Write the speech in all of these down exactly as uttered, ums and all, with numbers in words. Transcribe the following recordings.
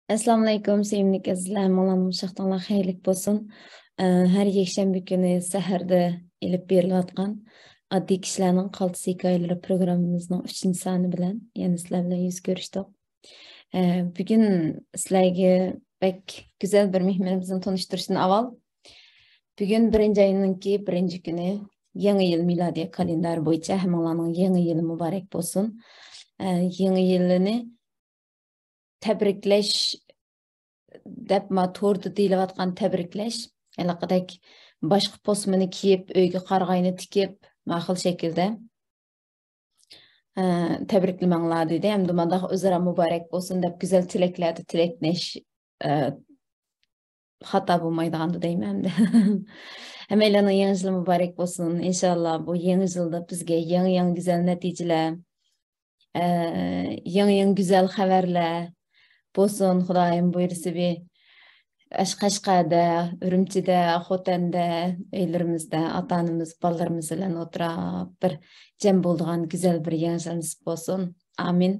ئەسسالامۇئەلەيكۇم، سۆيۈملۈك ئەزىزلەر، ھەممىڭلارنىڭ شادلىقىڭلار خەيرلىك بولسۇن. ئە، ھەر يەكشەنبە كۈنى سەھەردە ئېلىپ بېرىلىۋاتقان ئاددىي كىشىلەرنىڭ قالتىس ھېكايىلىرى پروگراممىمىزنىڭ ئۈچىنچى سانى بىلەن يەنە سىلەر بىلەن يۈز كۆرۈشتۇق. ئە، بۈگۈن سىلەرگە بەك گۈزەل بىر مېھمىنىمىزنى تونۇشتۇرۇشتىن ئاۋۋال، بۈگۈن بىرىنچى ئاينىڭكى بىرىنچى كۈنى، يېڭى يىل مىلادىيە كالېندارى بويىچە ھەممىڭلارنىڭ يېڭى يىلى مۇبارەك بولسۇن. ئە، يېڭى يىلىنى تەبرىكلەش دەپ، ما توردا دېيىلىۋاتقان تەبرىكلەش، ھېلىقىدەك باشقا پوسمىنى كىيىپ، ئۆيگە قارىغاينى تىكىپ، ما خىل شەكىلدە، ئە، تەبرىكلىمەڭلار دېدى. ھەمدە مانداق ئۆزئارا مۇبارەك بولسۇن دەپ، گۈزەل تىلەكلەردە تىلەكلەش، ئە، خاتا بولمايدىغاندۇ دەيمەن ئەمدى. ھەممەيلەننىڭ يېڭى يىلى مۇبارەك بولسۇن. ئىنشاللا بۇ يېڭى يىلدا بىزگە يېڭى، يېڭى گۈزەل نەتىجىلەر، ئە، يېڭى، يېڭى گۈزەل خەۋەرلەر بولسۇن. خۇدايىم بۇيرۇسا بىر ئاشۇ قەشقەردە، ئۈرۈمچىدە، خوتەندە، ئۆيلىرىمىزدە ئاتا-ئانىمىز، بالىلىرىمىز بىلەن ئولتۇراپ بىر جەم بولىدىغان گۈزەل بىر يېڭى يىل نېسىپ بولسۇن. ئامىن.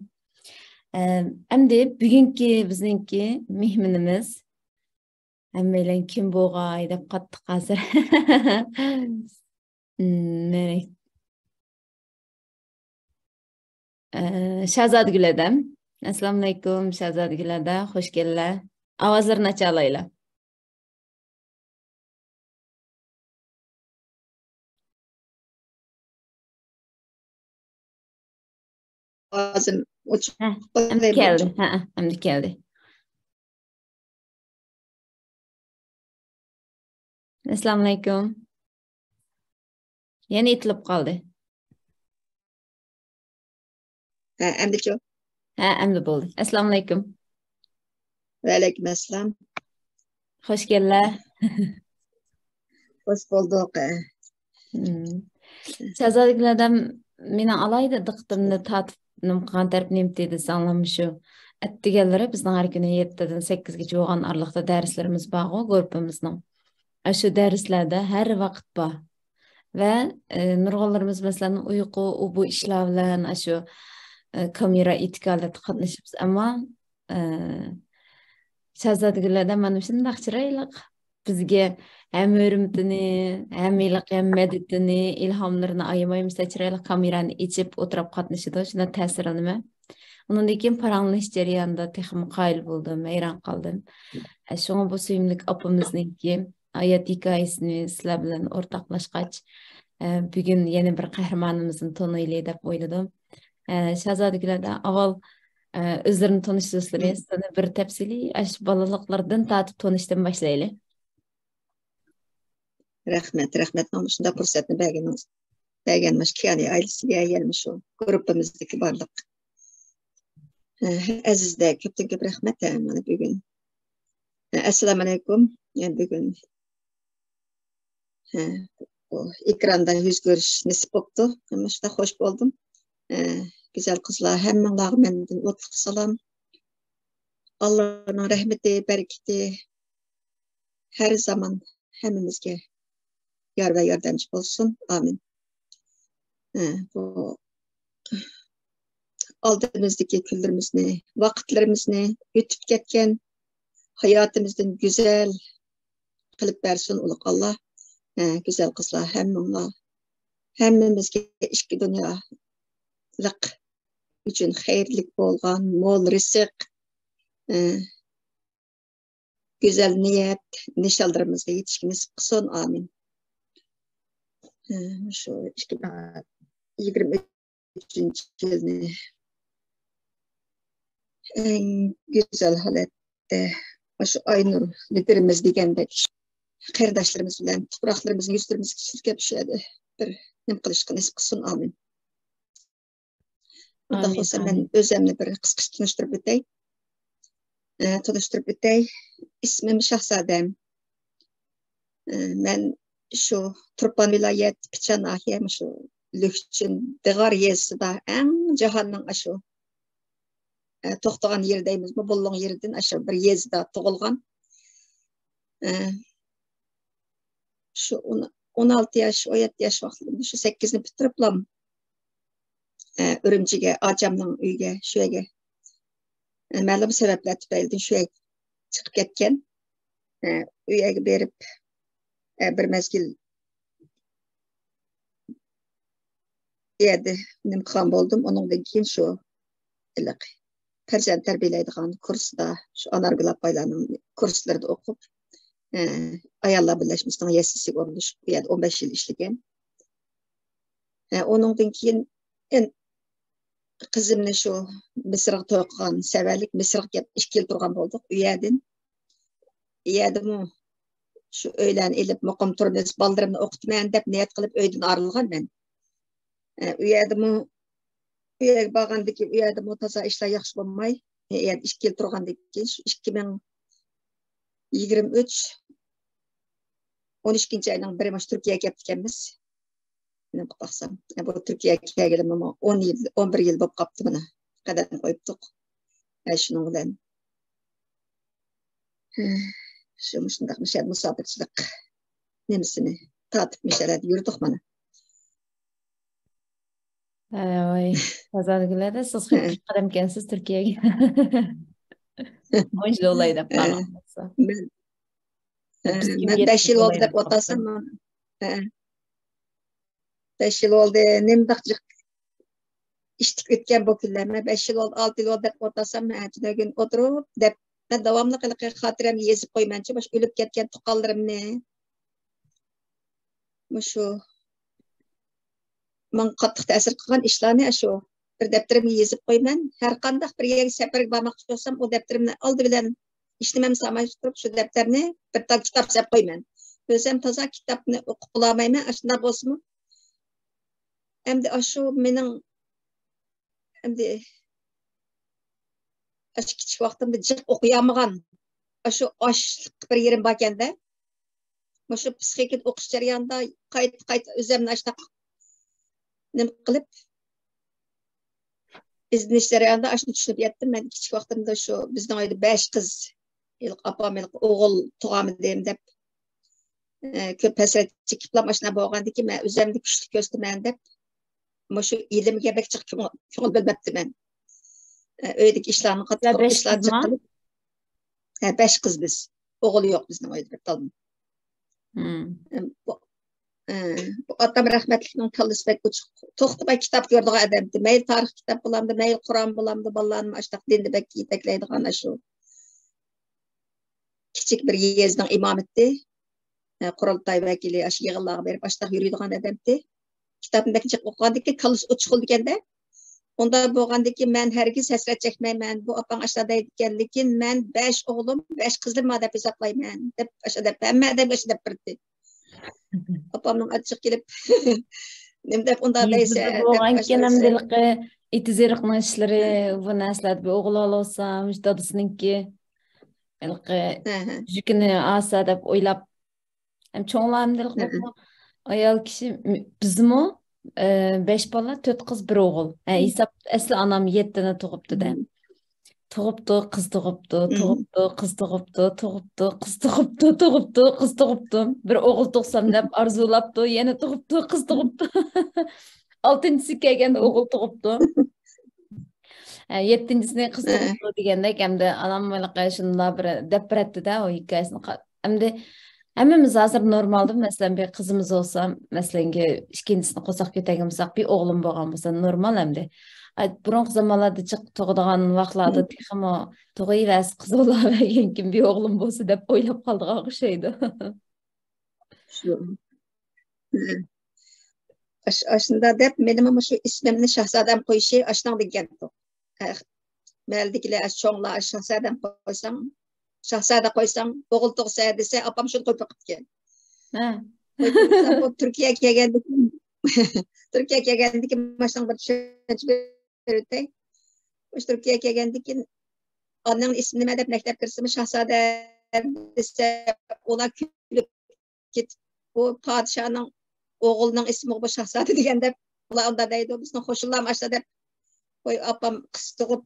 ئە، ئەمدى بۈگۈنكى بىزنىڭكى مېھمىنىمىز، ھەممەيلەن كىم بوغاي دەپ قاتتىق ھازىر. مم، مەلەك-، ئە، شاھزادىگۈل ھەدەم. ئەسسالامۇئەلەيكۇم، شاھزادىگۈلەدە، خوش كەلدىلەر. ئاۋازلىرىنى ئاچالايلا. ئاۋازىم ئۆچۈپ ھە، ئەمدى قالدى. كەلدى. ھە، ئەمدى كەلدى. ئەسسالامۇئەلەيكۇم. يەنە ئېتىلىپ قالدى. ھە، ئەمدىچۇ؟ ھە، ئەمدى بولدى. ئەسسالامۇئەلەيكۇم. ۋەئەلەيكۇم ئەسسالام. خوش كەلدىلەر. خوش بولدۇق. مم. شاھزادىگۈل ھەدەم، مېنىڭ ئالاھىدە دىققىتىمنى تارتىپ نېمە قىلغان تەرىپى نېمىتى دېسەڭلار، مۇشۇ ئەتىگەنلىرى بىزنىڭ ھەر كۈنى يەتتىدىن سەككىزگىچە بولغان ئارىلىقتا دەرسلىرىمىز بارغۇ گۇرۇپپىمىزنىڭ. ئاشۇ دەرسلەردە ھەر ۋاقىت بار. ۋە، ئە، نۇرغۇنلىرىمىز، مەسىلەن، ئۇيقۇ، ئۇ بۇ ئىشلار بىلەن ئاشۇ، ئە، كامېرا ئېتىكالەتتە قاتنىشىمىز. ئەمما، ئە، شاھزادىگۈل ھەدەم مانا شۇنداق چىرايلىق بىزگە ھەم ھۆرمىتىنى، ھەم ھېلىقى، ھەم مەدىتىنى، ئىلھاملىرىنى ئايىماي، مۇشۇنداق چىرايلىق كامېرانى ئېچىپ ئولتۇرۇپ قاتنىشىدۇ. شۇنداق تەسىرلىنىمەن. ئۇنىڭدىن كېيىن پاراڭلىنىش جەريانىدا تېخىمۇ قايىل بولدۇم، ھەيران قالدىم. ئە، شۇڭا بۇ سۆيۈملۈك ئاپىمىزنىڭكى ھايات ھېكايىسىنى سىلەر بىلەن ئورتاقلاشقاچ، ئە، بۈگۈن يەنە بىر قەھرىمانىمىزنى تونۇيلى دەپ ئويلىدىم. ئە، شاھزادىگۈل ھەدەم، ئاۋۋال، ئە، ئۆزلىرىنى تونۇشتۇرسىلى، سىلەرنى بىر تەپسىلىي ئاشۇ بالىلىقلىرىدىن تارتىپ تونۇشتىن باشلايلى. رەھمەت، رەھمەت، ماڭا مۇشۇنداق پۇرسەتنى بەرگىنىڭىز، بەرگەن مۇشۇ كىيانى ئائىلىسىگە، يەنە مۇشۇ گۇرۇپپىمىزدىكى بارلىق، ئە، ئەزىزلەرگە كۆپتىن كۆپ رەھمەت، ھە، مانا بۈگۈن. ئە، ئەسسالامۇئەلەيكۇم. يەنە بۈگۈن، ئە، بۇ ئېكراندا يۈز كۆرۈش نېسىپ بوپتۇ. مۇشۇنداق خوش بولدۇم. ئە، گۈزەل قىزلار، ھەممىڭلارغا مەندىن ئوتلۇق سالام. ئاللانىڭ رەھمىتى، بەرىكىتى ھەر زامان ھەممىمىزگە يار ۋە ياردەمچى بولسۇن. ئامىن. ھە، بۇ ئالدىمىزدىكى كۈنلىرىمىزنى، ۋاقىتلىرىمىزنى ئۆتۈپ كەتكەن ھاياتىمىزدىن گۈزەل قىلىپ بەرسۇن ئۇلۇغ ئاللا. ھە، گۈزەل قىزلار، ھەممىڭلار، ھەممىمىزگە ئىككى دۇنيالىق ئۈچۈن خەيرلىك بولغان مول رىزىق، ئە، گۈزەل نىيەت، نىشانلىرىمىزغا يېتىشكە نېسىپ قىلسۇن. ئامىن. ئە، شۇ ئىككى مىڭ يىگىرمە ئۈچىنچى يىلنى ئەڭ گۈزەل ھالەتتە، مۇشۇ ئاينۇر لىدىرىمىز دېگەندەك، قېرىنداشلىرىمىز بىلەن، تۇپراقلىرىمىزنى يۈزلىرىمىزگە سۈركەپ، شۇ يەردە بىر نېمە قىلىشقا نېسىپ قىلسۇن. ئامىن. ئۇنداق ئامىن، بولسا، مەن ئامىن. ئۆزۈمنى بىر قىسقىچە تونۇشتۇرۇپ ئۆتەي. ئە، تونۇشتۇرۇپ ئۆتەي. ئىسمىم شاھزادەم. ئە، مەن شۇ تۇرپان ۋىلايەت، پىچان ناھىيە، مۇشۇ لۈكچىن دىغار يېزىسىدا، ئەڭ جاھاننىڭ ئاشۇ، ئە، توختىغان يېرى دەيمىزمۇ، بۇلۇڭ يېرىدىن ئاشۇ بىر يېزىدا تۇغۇلغان. ئە، شۇ ئون، ئون ئالتە ياش، ئون يەتتە ياش ۋاقتىدا شۇ سەككىزنى پۈتتۈرۈپلا، ئە، ئۈرۈمچىگە، ئاچامنىڭ ئۆيىگە، شۇ يەرگە مەلۇم سەۋەبلەر تۈپەيلىدىن شۇ يەرگە چىقىپ كەتكەن. ئە، ئۇ يەرگە بېرىپ، ئە، بىر مەزگىل ئۇ يەردە نېمە قىلغان بولدۇم. ئۇنىڭدىن كېيىن شۇ ھېلىقى پەرزەنت تەربىيەلەيدىغان كۇرسىدا، شۇ ئانارگۈل ئاپايلارنىڭ كۇرسلىرىدا ئوقۇپ، ئە، ئاياللار بىرلەشمىسىنىڭ يەسلىسىگە ئورۇنلىشىپ، ئۇ يەردە ئون بەش يىل ئىشلىگەن. ئە، ئۇنىڭدىن كېيىن ئەن-، قىزىمنى شۇ مىسىرغا توي قىلغان سەۋەنلىك مىسىرغا كەپ ئىككى يىل تۇرغان بولدۇق. ئۇ يەردىن، ئۇ يەردىمۇ شۇ ئۆيلەرنى ئېلىپ، مۇقىم تۇرىمىز، بالىلىرىمنى ئوقۇتىمەن دەپ نىيەت قىلىپ ئۆيدىن ئايرىلغان مەن. ئە، ئۇ يەردىمۇ، ئۇ يەرگە بارغاندىكىن، ئۇ يەردىمۇ تازا ئىشلار ياخشى بولماي، ئۇ يەردە ئىككى يىل تۇرغاندىن كېيىن، شۇ ئىككى مىڭ يىگىرمە ئۈچ، ئون ئىككىنچى ئاينىڭ بىرى مۇشۇ تۈركىيەگە كەپتىكەنمىز. نېمە قىلىپ باقسام، بۇ تۈركىيەگە كەلگىلىمۇ ئون يىل، ئون بىر يىل بولۇپ قاپتۇ مانا. قەدەم قويۇپتۇق. ئە، شۇنىڭ بىلەن، شۇ مۇشۇنداق مۇشۇ مۇساپىرچىلىق نېمىسىنى تارتىپ مۇشۇ يەردە يۈردۇق مانا. ھەي، تازا دېگۈلەردە سىز خېلى قىرىق قەدەمكەنسىز تۈركىيەگە. ئون يىل بولاي دەپ قالغان بولسا. مەن، مەن بەش يىل بولدى دەپ ئولتۇرسام، بەش يىل بولدى، نېمىنداق جىق ئىشتىك ئۆتكەن بۇ كۈنلەر. مەن بەش يىل بولدى، ئالتە يىل بولدى دەپ ئولتۇرسام، ھە، تۈنۈگۈن ئولتۇرۇپ دەپ، مەن داۋاملىق ھېلىقى خاتىرەمگە يېزىپ قويىمەنچۇ، مۇشۇ ئۆلۈپ كەتكەن تۇغقانلىرىمنى. مۇشۇ ماڭا قاتتىق تەسىر قىلغان ئىشلارنى شۇ بىر دەپتىرىمگە يېزىپ قويىمەن. ھەر قانداق بىر يەرگە سەپەرگە بارماقچى بولسام، ئۇ دەپتىرىمنى ئالدى بىلەن ئىشلىمەمسە ئالماشتۇرۇپ، شۇ دەپتەرنى بىر تال كىتاب سەپ قويىمەن. ئۆزۈم تازا كىتابنى ئوقۇپ بولالمايمەن. ئاشۇنداق بولسىمۇ، ئەمدى ئاشۇ مېنىڭ ئەمدى ئاشۇ كىچىك ۋاقتىمدا جىق ئوقۇيالمىغان، ئاشۇ ئاشلىق بىر يېرىم باركەندە، مۇشۇ پسىخىكىنى ئوقۇش جەريانىدا قايتا، قايتا ئۆزۈمنى ئاشۇنداق نېمە قىلىپ، ئىزدىنىش جەريانىدا ئاشۇنى چۈشىنىپ يەتتىم. مەن كىچىك ۋاقتىمدا شۇ بىزنىڭ ئۆيدە بەش قىز، ھېلىقى ئاپام ھېلىقى ئوغۇل تۇغالمىدىم دەپ، ئە، كۆپ ھەسرەت چېكىپلا ئاشۇنداق بولغاندىكىن، مەن ئۆزۈمنى كۈچلۈك كۆرسىتىمەن دەپ، مۇشۇ ئىلىمگە بەك جىق كۆڭۈل، كۆڭۈل بۆلمەپتىمەن. ئە، ئۆيدىكى ئىشلارنى قاتتىق ئىشلارنى جىق قىلىپ، ھە، بەش قىز بىز. ئوغۇل يوق بىزنىڭ ئۆيدە بىر تالمۇ. ئە، بۇ، ئە، بۇ ئاتام رەھمەتلىكنىڭ كاللىسى بەك ئوچۇق. توختىماي كىتاب كۆرىدىغان ئادەمتى. مەيلى تارىخ كىتاب بولامدۇ، مەيلى قۇرئان بولامدۇ، بالىلارنى ئاشۇنداق دىندا بەك يېتەكلەيدىغان ئاشۇ. كىچىك بىر يېزىنىڭ ئىمامىتى، ئە، قۇرۇلتاي ۋەكىلى، ئاشۇ يىغىنلارغا بېرىپ ئاشۇنداق يۈرىدىغان ئادەمتى. كىتابنى بەك جىق ئوقۇغاندىكىن كاللىسى ئوچۇق بولىدىكەندە. ئۇنداق بولغاندىكىن مەن ھەرگىز ھەسرەت چەكمەيمەن. بۇ ئاپاڭ ئاشۇنداق دەيدىكەن، لېكىن مەن بەش ئوغلۇم، بەش قىزىم بار دەپ ھېسابلايمەن، دەپ ئاشۇ دەپ ھەممە ئادەمگە ئاشۇ دەپ بېرىدۇ. ئاپامنىڭ ئاچچىقى كېلىپ، نېمە دەپ ئۇنداق دەيسەن دەپ بولغانكىن ئاشۇنداق ئەمدى دېسە. ھېلىقى ئېتىز ئېرىقنىڭ ئىشلىرى، بۇ نەرسىلەردە بىر ئوغۇل ئالالىسام، مۇشۇ دادىسىنىڭكى ھېلىقى يۈكىنى ئالسا دەپ ئويلاپ. ھەم چوڭلار ئەمدى ھېلىقى ئايال كىشى، بىزمۇ، ئە، بەش بالا، تۆت قىز، بىر ئوغۇل. ھە، ھېساب ئەسلى ئانام يەتتىنى تۇغۇپتۇ دە. تۇغۇپتۇ، قىز تۇغۇپتۇ، تۇغۇپتۇ، قىز تۇغۇپتۇ، تۇغۇپتۇ، قىز تۇغۇپتۇ، تۇغۇپتۇ، قىز تۇغۇپتۇ. بىر ئوغۇل تۇغسام دەپ ئارزۇلاپتۇ، يەنە تۇغۇپتۇ، قىز تۇغۇپتۇ. ئالتىنچىسى كەلگەندە ئوغۇل تۇغۇپتۇ. ھە، يەتتىنچىسىنى قىز تۇغۇپتۇ دېگەندەك، ئەمدى ئانام ھېلىقى شۇنداق بىر دەپ بېرەتتى-دە، ئۇ ھېكايىسىنى قا-، ئەمدى ھەممىمىز ھازىر نورمالدا، مەسىلەن، بىر قىزىمىز بولسا، مەسىلەنكى، ئىككىنچىسىنى قورساققا كۆتۈرگەن بولساق، بىر ئوغلۇم بولغان بولسا نورمال ئەمدى. ئاي، بۇرۇنقى زامانلاردا جىق تۇغىدىغان ۋاقىتلاردا تېخىمۇ تۇغۇۋەرسە قىز بولاۋەرگەنكىن، بىر ئوغلۇم بولسا دەپ ئويلاپ قالىدىغان ئوخشايدۇ. شۇ. ئاش-، ئاشۇنداق دەپ، مېنىمۇ مۇشۇ ئىسمىمنى شاھزادەم قويۇشى ئاشۇنىڭدىن كەلدى. ئە، مەھەللىدىكىلەر، ئاشۇ چوڭلار، ئاشۇ شاھزادەم قويساڭ، شاھزادە قويساڭ، ئوغۇل تۇغسا دېسە، ئاپام شۇنى قويۇپ بېقىپتىكەن. ھە. قويۇپ بېقىپسەن، بۇ تۈركىيەگە كەلگەندىكىن، تۈركىيەگە كەلگەندىكىن ماشۇنىڭ بىر چۈشەنچە بېرىۋېتەي. مۇشۇ تۈركىيەگە كەلگەندىكىن ئانىڭ ئىسمى نېمە دەپ مەكتەپكە كىرسىمۇ، شاھزادە دېسە، ئۇلار كۈلۈپ كېتىپ، بۇ پادىشاھنىڭ ئوغلىنىڭ ئىسمىغۇ بۇ شاھزادە دېگەن دەپ، ئۇلار ئۇنداق دەيدۇ، بىزنىڭ قوشنىلارمۇ ئاشۇنداق دەپ، ۋاي ئاپام قىز تۇغۇپ،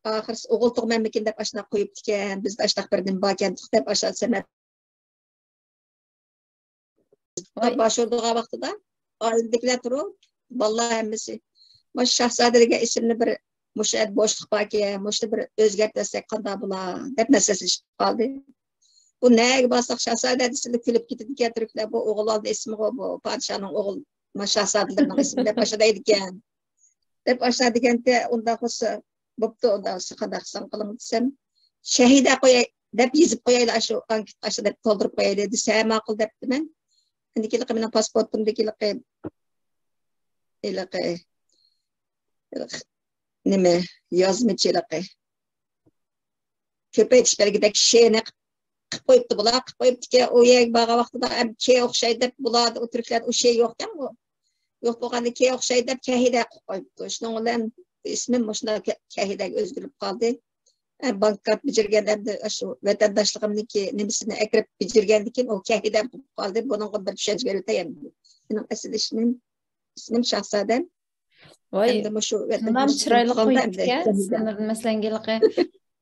ئاخىرسى ئوغۇل تۇغىمەنمىكىن دەپ ئاشۇنداق قويۇپتىكەن، بىزدە ئاشۇنداق بىر نېمە باركەن دەپ ئاشۇنداق سەمەت. ۋاي. باشلىدىغان ۋاقتىدا ئائىلىدىكىلەر تۇرۇپ، بالىلار ھەممىسى، مۇشۇ شاھزادە دېگەن ئىسىمنى بىر مۇشۇ يەردە بوشلۇق باركەن، مۇشۇنى بىر ئۆزگەرتىۋەتسەك قانداق بولا، دەپ مەسلىھەتلىشىپ قالدى. بۇ نەگە بارساق شاھزادە دېسىلا كۈلۈپ كېتىدىكەن تۈركلەر، بۇ ئوغۇل ئالدى ئىسمىغۇ، بۇ پادىشاھنىڭ ئوغۇل، ما شاھزادىلىرىنىڭ ئىسمى دەپ ئاشۇنداق دەيدىكەن. دەپ ئاشۇنداق دېگەنتى، ئۇنداق بولسا بوپتۇ، ئۇنداق بولسا قانداق قىلساڭ قىلىڭ دېسەم، شەھىدە قوياي دەپ يېزىپ قويايلى، ئاشۇ ئانكېت ئاشۇ دەپ تولدۇرۇپ قويايلى دېسە، ھە، ماقۇل دەپتىمەن. ئەندىكىنلىقى مېنىڭ پاسپورتۇمدىكىلىقى، ھېلىقى، ھېلىقى نېمە، يازمىچىلىقى. كۆپەيتىش بەلگىدەك شېنى قىپ قويۇپتۇ بۇلار، قىپ قويۇپتىكەن. ئۇ يەرگە بارغان ۋاقتىدا ھەم كې ئوخشايدۇ دەپ، بۇلاردا ئۇ تۈركلەردە ئۇ شې يوقكەن بۇ. يوق بولغاندا كې ئوخشايدۇ دەپ كەھىدە قىلىپ قويۇپتۇ. شۇنىڭ بىلەن ئىسمىم مۇشۇنداق كە-، كەھىدەگە ئۆزگىرىپ قالدى. ھە، بانكرات بېجىرگەن ئەمدى شۇ ۋەتەنداشلىقىمنىڭكى نېمىسىنى ئەكىرىپ بېجىرگەندىكىن ئۇ كەھىدە بولۇپ قالدى. بۇنىڭغا بىر چۈشەنچە بېرىۋېتەي ئەمدى. مېنىڭ ئەسلى ئىسمىم، ئىسمىم شاھزادەم. ۋاي، ئەمدى مۇشۇ ۋەتەنداشلىقىم شۇنداق چىرايلىق قالدى ئەمدى. قويۇپتىكەن، سىلەرنىڭ مەسىلەن، ھېلىقى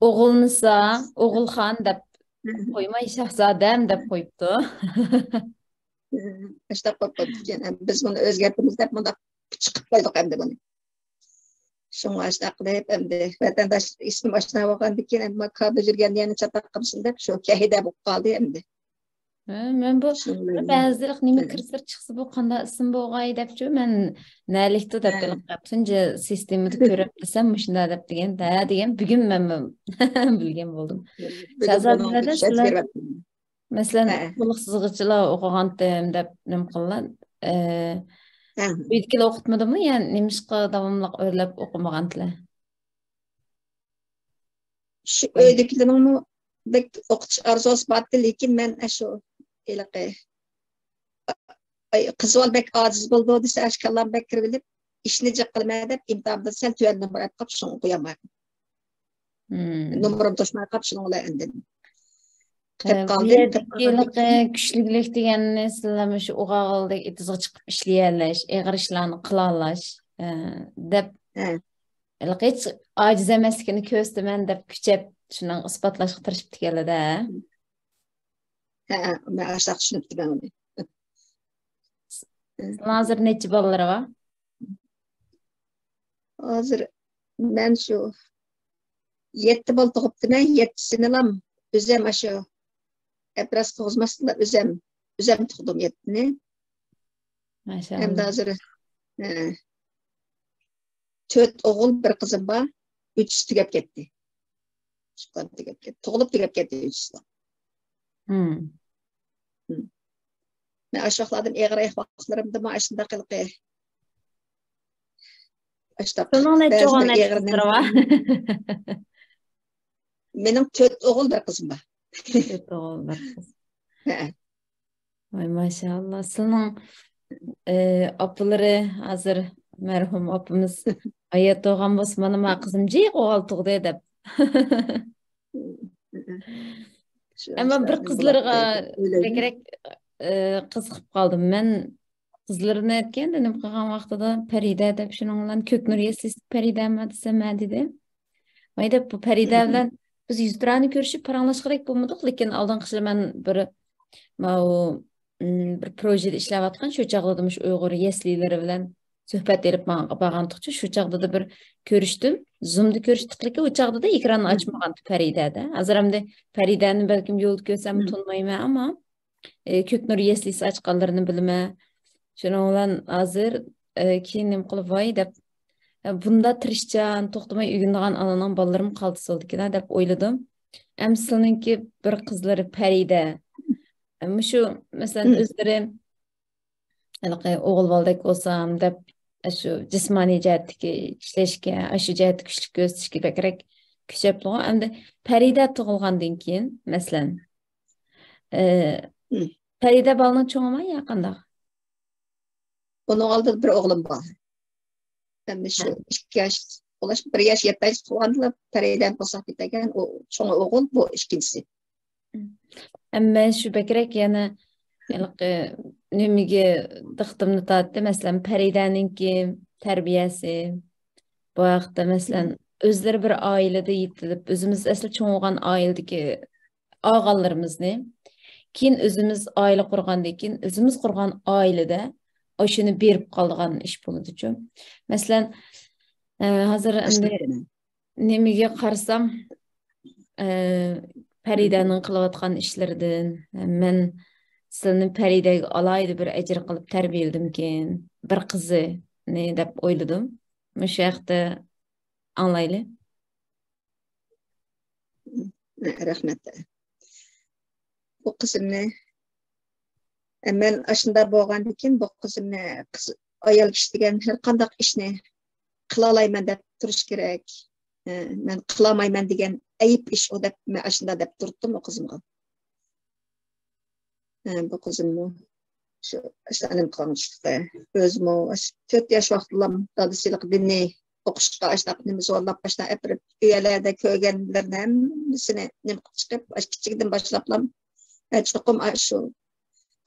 ئوغۇلنىسا، ئوغۇلخان دەپ قويماي، شاھزادەم دەپ قويۇپتۇ. ئاشتاق قويۇپ قويۇپتىكەن. ئەمدى بىز بۇنى ئۆزگەرتىمىز دەپ مۇنداق چىقىپ قويدۇق ئەمدى بۇنى. شۇڭا ئاشتاق قىلىپ ئەمدى ۋەتەنداش ئىسمىم ئاشۇنداق بولغاندىكىن، ئەمدى ما كابۇ يۈرگەن يەنە چاتاق قىلمىسۇن دەپ شۇ كەھىدە بولۇپ قالدى ئەمدى. ھە، مەن بۇ شۇنىڭ بىر بىلەن بەزىلىك نېمە ھە. كىرسىلەر چىقسا بۇ قانداق ئىسىم بولغاي دەپچۇ، مەن نەلىكتۇ دەپ ھە. ھېلىقى تۇنجى سىستېمىدا كۆرۈپ دېسەم مۇشۇنداق دەپ دېگەن، ھە دېگەن، بۈگۈن مەنمۇ بىلگەن بولدۇم. بۈگۈن شازادىلەردە بۇنىڭغا سىلەر چۈشەنچە بېرىۋاتىمەن. مەسىلەن، ھە. تولۇقسىزغىچىلا ئوقۇغانتىم دەپ نېمە قىلغان. ئە، ھە. ئۆيدىكىلەر ئوقۇتمىدىمۇ؟ يا نېمىشقا داۋاملىق ئۆرلەپ ئوقۇمىغانتىلەر؟ شۇ ئۆيدىكىلەرنىڭمۇ بەك ئوقۇتۇش ئارزۇسى بارتى، لېكىن مەن ئاشۇ ھېلىقى، ئاي، قىز بالا بەك ئاجىز بولىدۇ دېسە، ئاشۇ كاللام بەك كىرىۋېلىپ، ئىشنى جىق قىلىمەن دەپ، ئىمتىھاندا سەل تۆۋەن نومۇر ئېلىپ قاپ، شۇڭا ئوقۇيالمايمەن. مم. نومۇرۇم توشماي قاپ، شۇنىڭ بىلەن ئاندىن ئە، قېلىپ بۇ قالدىم. قېلىپ يەردىكى قالغاندىن ھېلىقى كۈچلۈكلۈك دېگەننى سىلەر مۇشۇ ئوغاغلىدەك ئېتىزغا چىقىپ ئىشلىيەلەش، ئېغىر ئىشلارنى قىلالاش، ئە، دەپ ھە. ھېلىقى ھېچ ئاجىز ئەمەسلىكىنى كۆرسىتىمەن دەپ كۈچەپ شۇنىڭ ئىسپاتلاشقا تىرىشىپتىكەنلىدە. ھە، مەن ئاشۇنداق چۈشىنىپتىمەن ئۇنى. سىلەرنىڭ ھازىر نەچچە بالىلىرى بار؟ ھازىر مەن شۇ يەتتە بالا تۇغۇپتىمەن، يەتتىسىنىلام ئۆزەم ئاشۇ ئەپراس تۇغۇزماستىنلا ئۆزەم، ئۆزەم تۇغدۇم يەتتىنى. ماشائاللا. ئەمدى ھازىر، ھە، تۆت ئوغۇل، بىر قىزىم بار. ئۈچىسى تۈگەپ كەتتى. ئىشقىلىپ تۈگەپ كەتتى. تۇغۇلۇپ تۈگەپ كەتتى ئۈچىسىلا. مم. مم. مەن ئاشۇ ۋاقىتلاردىن ئېغىر ئەھۋاللىرىمدىمۇ ئاشۇنداق ھېلىقى، ئاشۇنداق سىلىنىڭ نەچچە بەزى ئوغۇل، بىر نەچچە ئېغىر قىزلىرى بار؟ مېنىڭ تۆت ئوغۇل، بىر قىزىم بار. تۆت ئوغۇل، بىر قىز. ھە. ۋاي، ماشائاللا. سىلىنىڭ، ئى، ئاپىلىرى ھازىر مەرھۇم ئاپىمىز ھايات بولغان بولسا، مانا ما قىزىم جىق ئوغۇل تۇغدى دەپ. شۇ ئەمما بىر ئاشۇلارنى قىزلىرىغا بولاتتى، ئۆيلەردە. بەكرەك، ئى، قىزىقىپ قالدىم. مەن قىزلىرىنى ئەتكەندە نېمە قىلغان ۋاقتىدا پەرىدە دەپ شۇنىڭ بىلەن كۆكنۇر يەسلىسىدىكى پەرىدەمۇ دېسەم ھە دېدى. ماي دەپ بۇ پەرىدە بىلەن بىز يۈزتۇرانە كۆرۈشۈپ پاراڭلاشقىدەك بولمىدۇق، لېكىن ئالدىنقى يىلى مەن بىر، ماۋۇ، م، بىر پروژېدا ئىشلەۋاتقان، شۇ چاغدا مۇشۇ ئۇيغۇر يەسلىلىرى بىلەن سۆھبەت ئېلىپ ماڭ-، بارغانتۇقچۇ، شۇ چاغدا بىر كۆرۈشتۈم. زۇمدا كۆرۈشتۇق، لېكىن ئۇ چاغدا ئېكراننى ئاچمىغانتى پەرىدە دە. ھازىر ئەمدى پەرىدەنى بەلكىم يولدا كۆرسەم تونۇمايمەن، ئەمما ئى، كۆكنۇر يەسلىسى ئاچقانلىرىنى بىلىمەن. شۇنىڭ بىلەن ھازىر، ئى، كېيىن نېمە قىلىپ، ۋاي دەپ، ئى، بۇنداق تىرىشچان، توختىماي ئۆگىنىدىغان ئانىنىڭ بالىلىرىمۇ قالتىس بولىدىكەن دەپ ئويلىدىم. ئەمدى سىلىنىڭكى بىر قىزلىرى پەرىدە. ئى، مۇشۇ، مەسىلەن، مم. ئۆزلىرى ھېلىقى ئوغۇل بالىدەك بولسام دەپ، ئاشۇ جىسمانىي جەھەتتىكى ئىشلەشكە، ئاشۇ جەھەتتە كۈچلۈك كۆرسىتىشكە بەكرەك كۈچەپتىغۇ. ئەمدى پەرىدە تۇغۇلغاندىن كېيىن، مەسىلەن، ئى، مم. پەرىدە بالىنىڭ چوڭىما يا قانداق؟ ئۇنىڭ ئالدىدا بىر ئوغلۇم بار. ئەمدى شۇ ھە. ئىككى ياش، ئۇلاش بىر ياش يەتتە ئاي تۇغقاندىلا پەرىدەنى قورساققا كۆتۈرگەن. ئۇ چوڭى ئوغۇل، بۇ ئىككىنچىسى. ئەمما شۇ بەكرەك يەنە ھېلىقى نېمىگە دىققىتىمنى تارتتى. مەسىلەن، پەرىدەنىڭكى تەربىيەسى، بۇ ھەقتە، مەسىلەن، مم. ئۆزلىرى بىر ئائىلىدە يېتىلىپ، ئۆزىمىز ئەسلى چوڭ بولغان ئائىلىدىكى ئاغانلىرىمىزنى، كېيىن ئۆزىمىز ئائىلە قۇرغاندىن كېيىن، ئۆزىمىز قۇرغان ئائىلىدە ئاشۇنى بېرىپ قالىدىغان ئىش بولىدۇچۇ. مەسىلەن، ئە، ھازىر ئەمدى نېمىگە قارىسام، ئە، پەرىدەنىڭ قىلىۋاتقان ئىشلىرىدىن، مەن سىلىنى پەرىدەگە ئالاھىدە بىر ئەجىر قىلىپ تەربىيەلىدىمكىن، بىر قىزىنى دەپ ئويلىدىم. مۇشۇ ھەقتە ئاڭلايلى. رەھمەت. بۇ قىزىمنى، مەن ئاشۇنداق بولغاندىكىن، بۇ قىزىمنى، قىز، ئايال كىشى دېگەن ھەر قانداق ئىشنى قىلالايمەن دەپ تۇرۇش كېرەك. مەن قىلالمايمەن دېگەن ئەيىب ئىش ئۇ دەپ، مەن ئاشۇنداق دەپ تۇرۇپتۇم ئۇ قىزىمغا. بۇ قىزىممۇ شۇ ئاشۇ نېمە قىلغان چىقتى. ئۆزىمۇ ئاشۇ تۆت ياش ۋاقتىدىلا دادىسى دىنىي ئوقۇشقا ئاشۇنداق نېمە زورلاپ، ئاشۇنداق ئەپىرىپ، ئۆيەرلەردە كۆرگەنلىرىنى ھەممىسىنى نېمە قىلىپ چىقىپ، ئاشۇ كىچىكىدىن باشلاپلا، ئە، چوقۇم ئاشۇ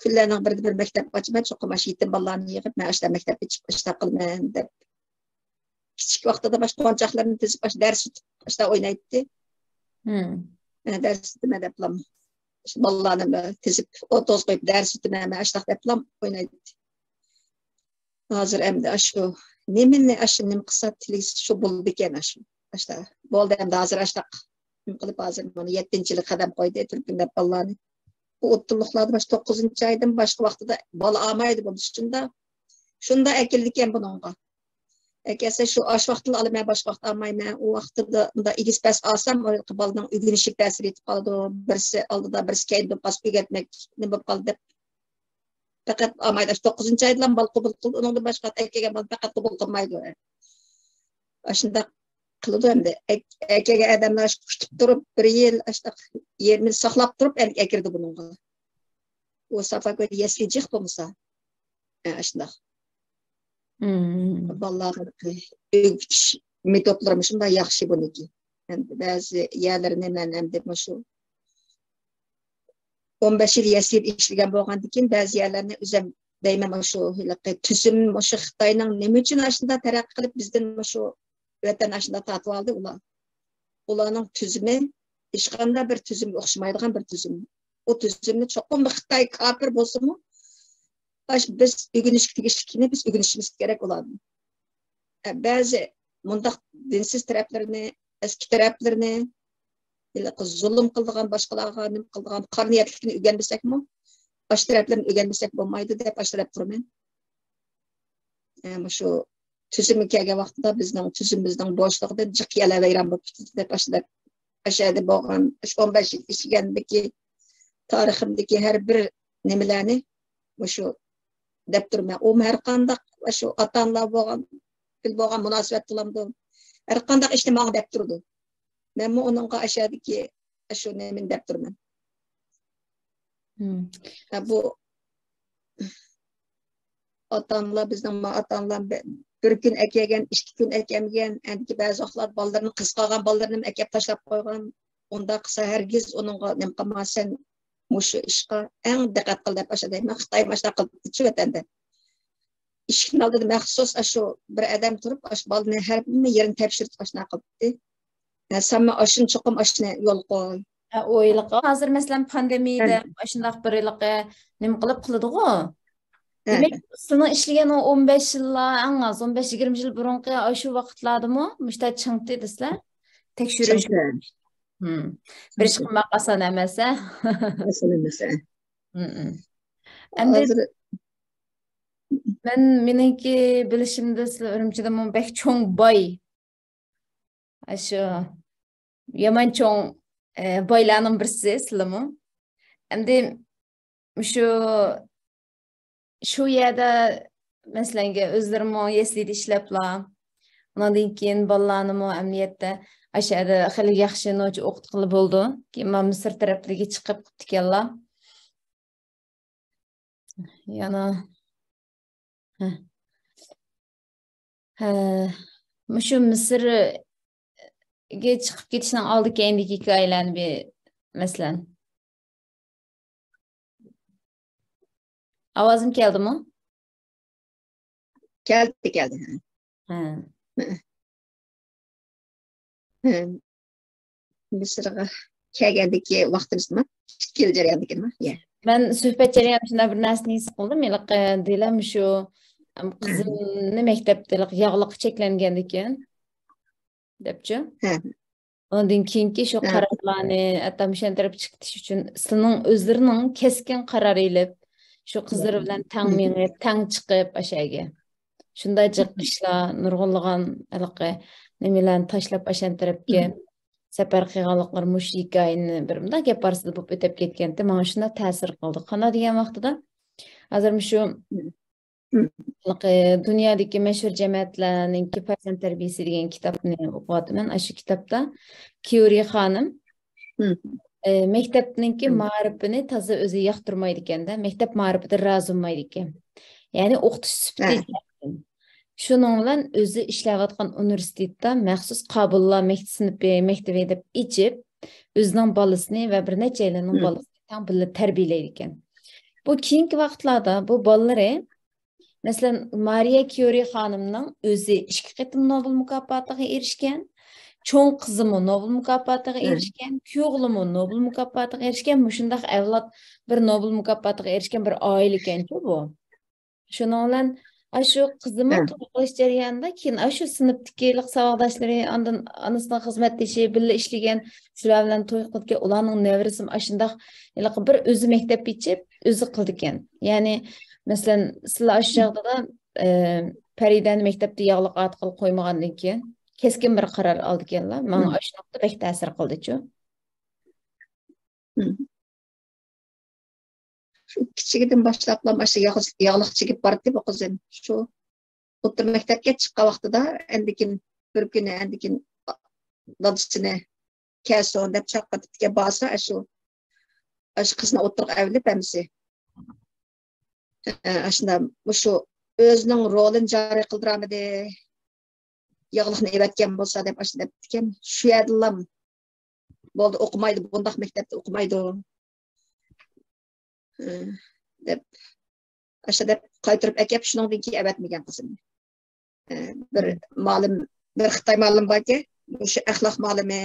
كۈنلەرنىڭ بىرىدە بىر مەكتەپ ئاچىمەن، چوقۇم ئاشۇ يېتىم بالىلارنى يىغىپ، مەن ئاشۇنداق مەكتەپ ئېچىپ، ئاشۇنداق قىلىمەن دەپ، كىچىك ۋاقتىدا باشقا ئويۇنچاقلىرىنى تىزىپ، ئاشۇ دەرس ئۆتۈپ، ئاشۇنداق ئوينايتتى. مەن دەرس ئۆتىمەن دەپلا، شۇ بالىلارنى تىزىپ، ئولتۇرغۇزۇپ قويۇپ، دەرس ئۆتىمەن، مەن ئاشۇنداق دەپلا ئوينايتتى. ھازىر ئەمدى ئاشۇ نېمىنى، ئاشۇ نېمە قىلسا تىلىگىسى شۇ بولىدىكەن، ئاشۇ. ئاشۇنداق. بولدى ئەمدى، ھازىر ئاشۇنداق نېمە قىلىپ، ھازىر مانا يەتتىنچى يىلى قەدەم قويدى، تۈركۈملەپ بالىلارنى. بۇ ئوتتۇرىلىقلاردا باشقا توققۇزىنچى ئايدىن باشقا ۋاقتىدا بالا ئالمايدۇ، بۇ شۇنداق، شۇنداق ئەكېلىدىكەن بۇنىڭغا. ئەكەلسە شۇ ئاشۇ ۋاقىتلا ئالىمەن، باشقا ۋاقىت ئالمايمەن. ئۇ ۋاقتىدا ئۇنداق ئېگىز پەس ئالسام، ئۇ بالىنىڭ ئۆگىنىشىگە تەسىر يېتىپ قالىدۇ. بىرسى ئالدىدا، بىرسى كەينىدە بولۇپ قالسا، ئۆگەتمەك نېمە بولۇپ قالدى دەپ، پەقەت ئالمايدۇ. ئاشۇ توققۇزىنچى ئايدىلا بال قوبۇل قىلىدۇ. ئۇنىڭدىن باشقا ئەكەلگەن بالىنى پەقەت قوبۇل قىلمايدۇ. ئاشۇنداق قىلىدۇ ئەمدى. ئەك-، ئەكەلگەن ئادەملەر ئاشۇ كۈتۈپ تۇرۇپ، بىر يىل ئاشۇنداق يېرىم يىل ساقلاپ تۇرۇپ، ئەمدى ئەكىرىدۇ بۇنىڭغا. ئۇ ساپا كۆيدى، يەسلى جىق بولمىسا. ئە، ئاشۇنداق. بالىلارنى ئۆگىتىش مېتودلىرىمۇ شۇنداق ياخشى بۇنىڭكى. ئەمدى بەزى يەرلىرىنى مەن ئەمدى مۇشۇ ئون بەش يىل يەسلىدە ئىشلىگەن بولغاندىكىن، بەزى يەرلەرنى ئۆزۈم دەيمەن، مۇشۇ ھېلىقى تۈزۈم، مۇشۇ خىتاينىڭ نېمە ئۈچۈن ئاشۇنداق تەرەققىي قىلىپ، بىزدىن مۇشۇ ۋەتەن ئاشۇنداق تارتىۋالدى ئۇلار. ئۇلارنىڭ تۈزۈمى ھېچقانداق بىر تۈزۈمگە ئوخشىمايدىغان بىر تۈزۈم. ئۇ تۈزۈمنى چوقۇم خىتاي كاپىر بولسىمۇ، ئاشۇ بىز ئۆگىنىشكە تېگىشلىكىنى بىز ئۆگىنىشىمىز كېرەك ئۇلاردىن. ئە، بەزى مۇنداق دىنسىز تەرەپلىرىنى، ئەسكى تەرەپلىرىنى، ھېلىقى زۇلۇم قىلىدىغان، باشقىلارغا نېمە قىلىدىغان قارا نىيەتلىكنى ئۆگەنمىسەكمۇ، ئاشۇ تەرەپلىرىنى ئۆگەنمىسەك بولمايدۇ دەپ ئاشۇ تەرەپ تۇرىمەن. ئە، مۇشۇ تۈزۈمگە كەلگەن ۋاقتىدا بىزنىڭ تۈزۈمىمىزنىڭ بوشلۇقىدىن جىق يەرلەر ۋەيران بولۇپ كېتىدۇ دەپ ئاشۇ دەپ، ئاشۇ يەردە بولغان، شۇ ئون بەش يىل ئىشلىگەندىكى تارىخىمدىكى ھەر بىر نېمىلەرنى مۇشۇ دەپ تۇرىمەن. ئۇمۇ ھەر قانداق شۇ ئاتا-ئانىلار بولغان، بىلەن بولغان مۇناسىۋەت بولامدۇ؟ ھەر قانداق ئىشنى ماڭا دەپ تۇرىدۇ. مەنمۇ ئۇنىڭغا ئاشۇ يەردىكى شۇ نېمىنى دەپ تۇرىمەن. ھە، بۇ ئاتا-ئانىلار، بىزنىڭ ما-، ئاتا-ئانىلار بە-، بىر كۈن ئەكەلگەن، ئىككى كۈن ئەكەلمىگەن، ئەندىكى بەزى ۋاقىتلار بالىلىرىنى، قىزىقالغان بالىلىرىنى ئەكەپ تاشلاپ قويغان. ئۇنداق قىلسا ھەرگىز ئۇنىڭغا نېمە قىلما، سەن مۇشۇ ئىشقا ئەڭ دىققەت قىل دەپ ئاشۇ دەيمەن. خىتاي ماشۇنداق قىلدى شۇ ۋەتەندە. ئىشىكنىڭ ئالدىدا مەخسۇس ئاشۇ بىر ئادەم تۇرۇپ، ئاشۇ بالىنى ھەممە يېرىنى تەكشۈرتۈپ ئاشۇنداق قىلدى. ھە، سەنمۇ ئاشۇنى چوقۇم ئاشۇنى يول قوي. ھە، ئۇ ھېلىقى ھازىر مەسىلەن پاندېمىيەدە ئاشۇنداق بىر ھېلىقى نېمە قىلىپ قىلىدىغۇ. دېمەك، سېنىڭ ئىشلىگەن ئۇ ئون بەش يىللار، ئەڭ ئاز ئون بەش يىگىرمە يىل بۇرۇنقى ئاشۇ ۋاقىتلاردىمۇ مۇشۇنداق چىڭتى دېسىلە، تەكشۈرۈش. بىر ئىش قىلماق ئاسان ئەمەس، ھە؟ ئاسان ئەمەس، ھە. ئەمدى ھازىر مەن، مېنىڭكى بىلىشىمدە سىلەر ئۈرۈمچىدىمۇ بەك چوڭ باي، ئاشۇ يامان چوڭ، ئە، بايلارنىڭ بىرسى سىلىمۇ. ئەمدى مۇشۇ، شۇ يەردە، مەسىلەن، ئۆزلىرىمۇ يەسلىدە ئىشلەپلا، ئۇنىڭدىن كېيىن بالىلارنىمۇ ئەمەلىيەتتە ئاشۇ يەردە خېلى ياخشى نوچە ئوقۇتقىلى بولىدۇ. كېيىن مانا مىسىر تەرەپلىرىگە چىقىپ قىپتىكەنلا. يەنە، ھە. ھە، مۇشۇ مىسىرگە چىقىپ كېتىشنىڭ ئالدى كەينىدىكى ھېكايىلەرنى بىر، مەسىلەن. ئاۋازىم كەلدىمۇ؟ كەلدى، كەلدى. ھە. ھە. ھە. مىسىرغا كەلگەندىكى ۋاقتىمىزدىمۇ؟ ئىككى يىل جەريانىدىكىنىما؟ يە. مەن سۆھبەت جەريانىدا شۇنداق بىر نەرسىنى ھېس قىلدىم. ھېلىقى دېلە مۇشۇ، ئەم، قىزىمنى مەكتەپتە ھېلىقى ياغلىققا چەكلەنگەندىكىن، دەپچۇ. ئاندىن كېيىنكى شۇ قارارلارنى ھەتتا مۇشۇ تەرەپكە چىقىتىش ئۈچۈن سىلىنىڭ ئۆزلىرىنىڭ كەسكىن قارار ئېلىپ، شۇ قىزلىرى بىلەن تەڭ مېڭىپ، تەڭ چىقىپ ئاشەگە. شۇنداق جىق ئىشلار، نۇرغۇنلىغان ھېلىقى نېمىلەرنى تاشلاپ ئاشان تەرەپكە سەپەر قىلغانلىقلىرى مۇشۇ ھېكايىنى بىر مۇنداق گەپ ئارىسىدا بولۇپ ئۆتۈپ كەتكەنتى. ماڭا شۇنداق تەسىر قىلدى. قانداق دېگەن ۋاقتىدا، ھازىر مۇشۇ ھېلىقى دۇنيادىكى مەشھۇر جەمەتلەرنىڭكى پەرزەنت تەربىيەسى دېگەن كىتابنى ئوقۇۋاتىمەن. ئاشۇ كىتابتا كيۇرى خانىم، ئى، مەكتەپنىڭكى مائارىپىنى تازا ئۆزى ياقتۇرمايدىكەن-دە، مەكتەپ مائارىپىدىن رازى بولمايدىكەن. يەنى ئوقۇتۇش سۈپىتى شۇنىڭ بىلەن ئۆزى ئىشلەۋاتقان ئۇنىۋېرسىتېتتا مەخسۇس قابىللار مەكتەپ سىنىپى، مەكتىۋى دەپ ئېچىپ، ئۆزىنىڭ بالىسىنى ۋە بىر نەچچەيلەننىڭ بالىسىنى تەڭ بىللە تەربىيەلەيدىكەن. بۇ كېيىنكى ۋاقىتلاردا بۇ بالىلىرى، مەسىلەن، مارىيە كيۇرى خانىمنىڭ ئۆزى ئىككى قېتىم نوبېل مۇكاپاتىغا ئېرىشكەن، چوڭ قىزىمۇ نوبېل مۇكاپاتىغا ئېرىشكەن، كۈيئوغلىمۇ نوبېل مۇكاپاتىغا ئېرىشكەن، مۇشۇنداق ئەۋلاد بىر نوبېل مۇكاپاتىغا ئېرىشكەن بىر ئائىلە ئىكەنچۇ بۇ. شۇنىڭ بىلەن ئاشۇ قىزىمۇ توي قىلىش جەريانىدا كېيىن ئاشۇ سىنىپتىكى ساۋاقداشلىرى، ئاندىن ئانىسىنىڭ خىزمەتدىشى، بىللە ئىشلىگەن، شۇلار بىلەن توي قىلىدىكەن، ئۇلارنىڭ نەۋرىسىمۇ ئاشۇنداق ھېلىقى بىر ئۆزى مەكتەپ ئېچىپ، ئۆزى قىلىدىكەن. يەنى، مەسىلەن، سىلەر ئاشۇ چاغدا، ئە، پەرىدەنى مەكتەپتە ياغلىق ئارتۇقلا قويمىغاندىن كېيىن، كەسكىن بىر قارار ئالدىكەنلا. ماڭا ئاشۇ نۇقتا بەك تەسىر قىلدىچۇ. شۇ كىچىكىدىن باشلاپلا ئاشۇ ياغ-، ياغلىق چېكىپ باراتتى بۇ قىزىم. شۇ ئوتتۇرا مەكتەپكە چىققان ۋاقتىدا، ئەندىكىن بىر كۈنى، ئەندىكىن دادىسىنى كەلسۇن دەپ چاقىرتىپتىكەن، بارسا، ئاشۇ، ئاشۇ قىزنى ئوتتۇرىغا ئەۋېلىپ ھەممىسى. ئاشۇنداق، مۇشۇ ئۆزىنىڭ رولىنى جارى قىلدۇرالمىدى. ياغلىقنى ئېۋەتكەن بولسا دەپ ئاشۇ دەپتىكەن. شۇ يەردىلا بولدى، ئوقۇمايدۇ، بۇنداق مەكتەپتە ئوقۇمايدۇ، ئى، دەپ، ئاشۇ دەپ قايتۇرۇپ ئەكەپ، شۇنىڭدىن كېيىن ئەۋەتمىگەن قىزىمنى. ئى، بىر مالىم، بىر خىتاي مالىم باركەن، مۇشۇ ئەخلاق مالىمى،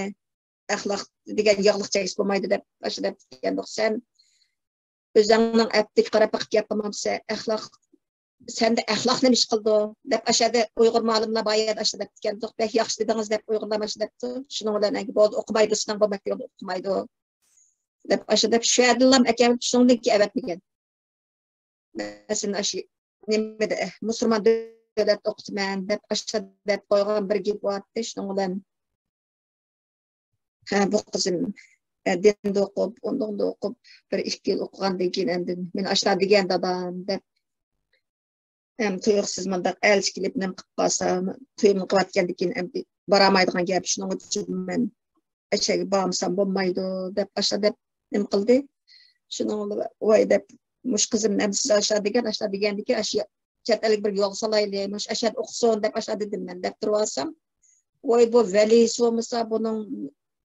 ئەخلاق دېگەن ياغلىق چەكسە بولمايدۇ دەپ، ئاشۇ دەپتىكەندۇق. سەن ئۆزۈڭنىڭ ئەپتىگە قاراپ بېقىپ گەپ قىلمامسەن؟ ئەخلاق، سەندە ئەخلاق نېمە ئىش قىلىدۇ؟ دەپ ئاشۇ يەردە ئۇيغۇر مالىملار بار ئەدى، ئاشۇ دەپتىكەندۇق. بەك ياخشى دېدىڭىز دەپ ئۇيغۇرلار ئاشۇ دەپتۇ. شۇنىڭ بىلەن ئەنگە بولدى، ئوقۇمايدۇ، سېنىڭ بۇ مەكتىۋىڭدە ئوقۇمايدۇ، دەپ ئاشۇ دەپ شۇ يەردىنلا ئەكەلدى، شۇنىڭدىن كېيىن ئەۋەتمىگەن. مەسىلەن، ئاشۇ نېمىدە، مۇسۇلمان دۆلەتتە ئوقۇتىمەن دەپ ئاشۇ دەپ قويغان بىر گېپى بارتتى، شۇنىڭ بىلەن ھە، بۇ قىزىم، ئە، دىندا ئوقۇپ، ئۇندىندا ئوقۇپ، بىر ئىككى يىل ئوقۇغاندىن كېيىن ئەمدى مېنى ئاشۇنداق دېگەن دادام دەپ، ھەم تۇيۇقسىز مۇنداق ئەلچى كېلىپ نېمە قىلىپ قالسا، تويۇمنى قىلىۋەتكەندىن كېيىن ئەمدى بارالمايدىغان گەپ، شۇنىڭ ئۈچۈن مەن ئەشەگە بارمىسام بولمايدۇ دەپ ئاشۇنداق دەپ نېمە قىلدى. شۇنىڭ بىلەن ۋاي دەپ، مۇشۇ قىزىم ئەمدى سىز ئاشۇنداق دېگەن، ئاشۇنداق دېگەندىكىن، ئاشۇ چەت ئەلگە بىر يولغا سالايلى، مۇشۇ ئەشەدە ئوقۇسۇن دەپ ئاشۇنداق دېدىم مەن دەپ تۇرۇۋالسام، ۋاي، بۇ ۋەلىسى بولمىسا، بۇنىڭ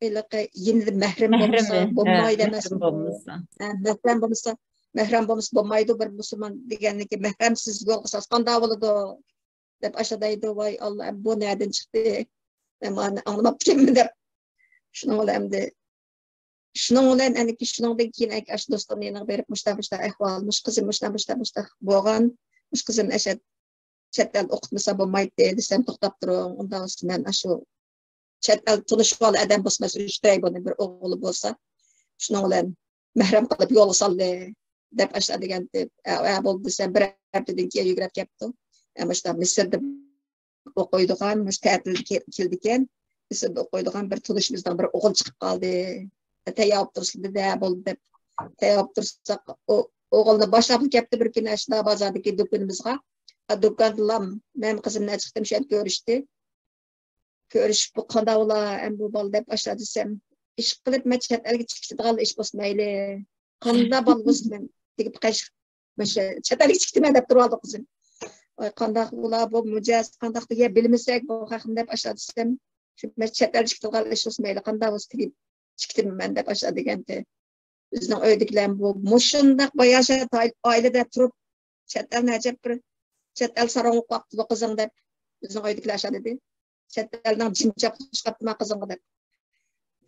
ھېلىقى يېنىدا مەھرىمى بولمىسا، مەھرىمى، ھە، بولمايدۇ ئەمەسمۇ؟ مەھرىم بولمىسا. ھە، مەھرەم بولمىسا، مەھرەم بولمىسا بولمايدۇ، بىر مۇسۇلمان دېگەننىكى مەھرەمسىز يولغا سالسا قانداق بولىدۇ؟ دەپ ئاشۇنداق دەيدۇ. ۋاي ئاللا، بۇ نەدىن چىقتى؟ مەن مانى ئاڭلىماپتىكەنمەن دەپ. شۇنىڭ بىلەن ئەمدى شۇنىڭ بىلەن ئەنكى شۇنىڭدىن كېيىن ئەنكى ئاشۇ دوستۇمنىڭ يېنىغا بېرىپ، مۇشۇنداق، مۇشۇنداق ئەھۋال، مۇشۇ قىزىم مۇشۇنداق، مۇشۇنداق، مۇشۇنداق بولغان، مۇشۇ قىزىمنى ئەشەد چەت ئەلدە ئوقۇتمىسا بولمايتتى دېسەم، توختاپ تۇرۇڭ، ئۇنداق بولسا مەن ئاشۇ چەت ئەل تونۇشۇۋال ئادەم بولسا، مەسىلەن، ئۈچ تۇراي بۇنى، بىر ئوغلى بولسا، شۇنىڭ بىلەن مەھرەم قىلىپ يولغا سالدى دەپ ئاشۇنداق دېگەنتى. ئە، ئە، بولدى دېسەم، بىر ھەپتىدىن كېيىن يۈگرەپ كەپتۇ. ئە، مۇشۇنداق مىسىردا ئوقۇيدىغان، مۇشۇ تەتىلگە كېل-، كېلىدىكەن. مىسىردا ئوقۇيدىغان بىر تونۇشىمىزنىڭ بىر ئوغلى چىقىپ قالدى. تەييار بولۇپ تۇرسىلە دېدى، ھە، بولدى دەپ. تەييار بولۇپ تۇرساق، ئۇ ئوغلىنى باشلاپلا كەپتۇ بىر كۈنى ئاشۇنداق بازاردىكى دۇكىنىمىزغا. ئا، دۇكاندىلا مەن قىزىم بىلەن چىقتىم، شۇ يەردە كۆرۈشتى. كۆرۈشۈپ، بۇ قانداق بولا، ئەمدى بۇ بالا دەپ ئاشۇنداق دېسەم، ئىشقىلىپ، مەن چەت ئەلگە چىقىپ كېتىدىغان ئىش بولسا مەيلى. قانداق بالا بولسا مەن تېگىپ قېش-، مۇشۇ چەت ئەلگە چىقىتىمەن دەپ تۇرۇۋالدى قىزىم. ۋاي، قانداق بۇلار، بۇ مىجەز قانداق دېگەن، بىلمىسەك بۇ خەقنى دەپ ئاشۇنداق دېسەم، شۇ مەن چەت ئەلگە چىقىدىغان ئىش بولسا مەيلى، قانداق بولسا تېگىپ چىقىتىمەن دەپ ئاشۇنداق دېگەنتى. بىزنىڭ ئۆيدىكىلەر بۇ مۇشۇنداق باياشات ئائىلىدە تۇرۇپ، چەت ئەلنى ئەجەب بىر چەت ئەل ساراڭ قاپتۇ بۇ قىزىڭ دەپ، بىزنىڭ ئۆيدىكىلەر ئاشۇنداق دېدى. چەت ئەلنىڭ جىنى چاپلىشىپ قاپتىما قىزىڭغا دەپ.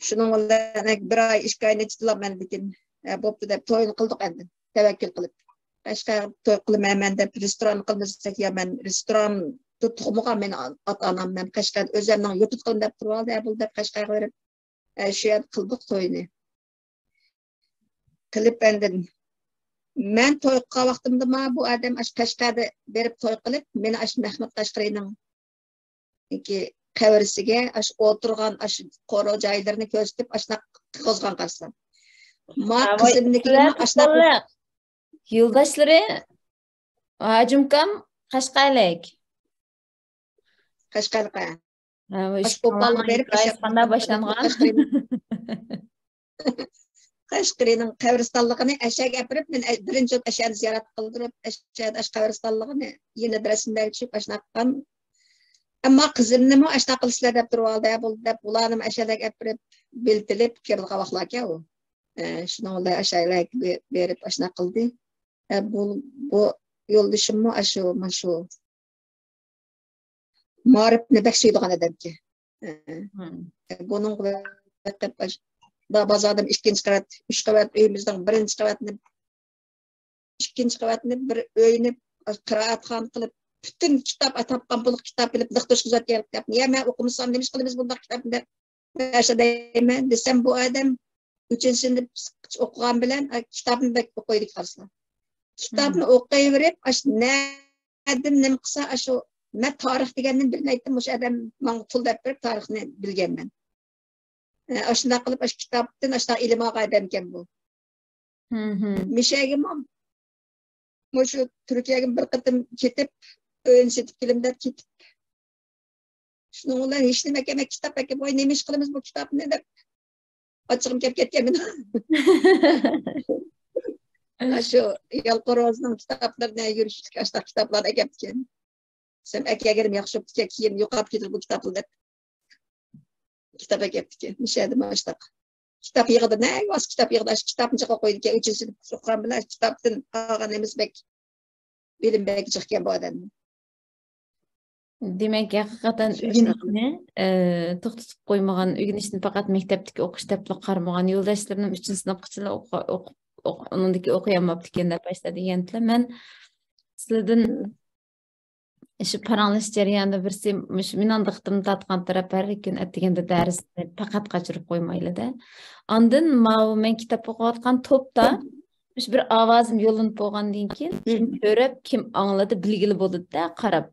شۇنىڭ بىلەن بىر ئاي، ئىككى ئاينى ئىچىدىلا مەندىكىن، ھە، بوپتۇ دەپ توينى قىلدۇق ئەمدى. تەۋەككۈل قىلىپ. قەشقەر توي قىلىمەن مەن دەپ رېستوران قىلمىساق يا مەن رېستوران تۇغمىغان مېنى ئاتا-ئانام، مەن قەشقەردە ئۆزۈمنىڭ يۇرتىدا قىلىمەن دەپ تۇرۇۋالدى، ھە، بولدى دەپ قەشقەرگە بېرىپ، ئە، شۇ يەردە قىلدۇق توينى. قىلىپ ئاندىن مەن توي قىلغان ۋاقتىمدىما بۇ ئادەم ئاشۇ قەشقەردە بېرىپ توي قىلىپ، مېنى ئاشۇ مەخمۇت قەشقىرىنىڭ قەبرىسىگە، ئاشۇ ئولتۇرغان ئاشۇ قورۇ جايلىرىنى كۆرسىتىپ، ئاشۇنداق قىلغۇزغان قارىسام. ما قىزىمنىكىنىمۇ ئاشۇنداق. يولداشلىرى ھاجىمكام قەشقەرلىك. قەشقەرلىك. ھە، ئاشۇ قوپالغا بېرىپ، قانداق باشلانغان؟ قەشقىرىنىڭ قەبرىستانلىقىنى ئەشەگە ئەپىرىپ، مەن بىرىنچى بولۇپ ئەشەنى زىيارەت قىلدۇرۇپ، ئەشەدە ئاشۇ قەبرىستانلىقىنى يېنىدا رەسىملەرگە چۈشۈپ، ئاشۇنداق قىلغان. ئەمما قىزىمنىمۇ ئاشۇنداق قىلىشلار دەپ تۇرۇۋالدى، ھە، بولدى دەپ، ئۇلارنىمۇ ئەشەدەك ئەپىرىپ، بېلىتىلىپ كىرىدىغان ۋاقىتلاركەن ئۇ. ئە، شۇنىڭ بىلەن ئاشۇ بېرىپ ئاشۇنداق قىلدى. ئە، بۇ، بۇ يولدىشىممۇ ئاشۇ، ماشۇ مائارىپنى بەك سۆيىدىغان ئادەمكەن. ئە، بۇنىڭغا بېقىپ، ئاش-، دا بازاردىن ئىككىنچى قەۋەت، ئۈچ قەۋەت ئۆيىمىزنىڭ بىرىنچى قەۋەتىنى، ئىككىنچى قەۋەتنى بىر ئۆينى قىرائەتخانا قىلىپ، پۈتۈن كىتاب، تاپقان پۇلغا كىتاب ئېلىپ، لىق توشقۇزۇۋەتكەن كىتابنى. يا، مەن ئوقۇمىسام نېمە ئىش قىلىمىز بۇنداق كىتابنى دەپ، نەشە دەيمەن دېسەم، بۇ ئادەم ئۈچىنچى سىنىپ ئوقۇغان بىلەن، ئە، كىتابنى بەك ئوقۇيدىكەن قارىسىلا. كىتابنى ئوقۇيۋېرىپ، ئاشۇ نەدىن نېمە قىلسا، ئاشۇ مەن تارىخ دېگەننى بىلمەيتتىم، مۇشۇ ئادەم ماڭا پۇل دەپ بېرىپ تارىخنى بىلگەنمەن. ئە، ئاشۇنداق قىلىپ، ئاشۇ كىتابتىن ئاشۇنداق ئىلىم ئالغان ئادەمكەن بۇ. مىشەگىمۇ مۇشۇ تۈركىيەگە بىر قېتىم كېتىپ، ئۆينى سېتىپ كېلىمەن دەپ كېتىپ، شۇنىڭ بىلەن ھېچنېمە ئەكەلمەي، كىتاب ئەكەپ، ۋاي، نېمە ئىش قىلىمىز بۇ كىتابنى دەپ، ئاچچىقىم كەپ كەتكەن مېنىڭ. شۇ يالقۇن روزىنىڭ كىتابلىرىنى، يۈرۈشلۈك ئاشۇنداق كىتابلارنى ئەكەپتىكەن. سەن ئەكەلگىنىم ياخشى بوپتىكەن، كېيىن يوقاپ كېتىدۇ بۇ كىتابلا دەپ. كىتاب ئەكەپتىكەن. مۇشۇ يەردىمۇ ئاشۇنداق. كىتاب يىغىدى، نە ۋاس كىتاب يىغىدى، ئاشۇ كىتابنى جىققا قويىدىكەن، ئۈچىنچى سىنىپ ئوقۇغان بىلەن كىتابتىن ئالغان نېمىسى بەك، بىلىم بەك جىقكەن بۇ ئادەمنىڭ. دېمەك، ھەقىقەتەن ئۆگىنىشنى، ئە، توختىتىپ قويمىغان، ئۆگىنىشنى پەقەت مەكتەپتىكى ئوقۇش دەپلا قارىمىغان، يولداشلىرىنىڭ ئۈچىنچى سىنىپقىچىلا ئوقۇ-، ئوقۇپ، ئوق-، ئۇنىڭدىكى ئوقۇيالماپتىكەن دەپ باشتا دېگەنتىلە. مەن سىلىدىن شۇ پاراڭلىشىش جەريانىدا بىرسى مۇشۇ مېنىڭ دىققىتىمنى تارتقان تەرەپ ھەر كۈن ئەتىگەندە دەرسنى پەقەت قاچۇرۇپ قويمايلى-دە. ئاندىن ماۋۇ مەن كىتاب ئوقۇۋاتقان توپتا مۇشۇ بىر ئاۋازىم يوللىنىپ بولغاندىن كېيىن، كىم كۆرۈپ، كىم ئاڭلىدى بىلگىلى بولىدۇ-دە، قاراپ.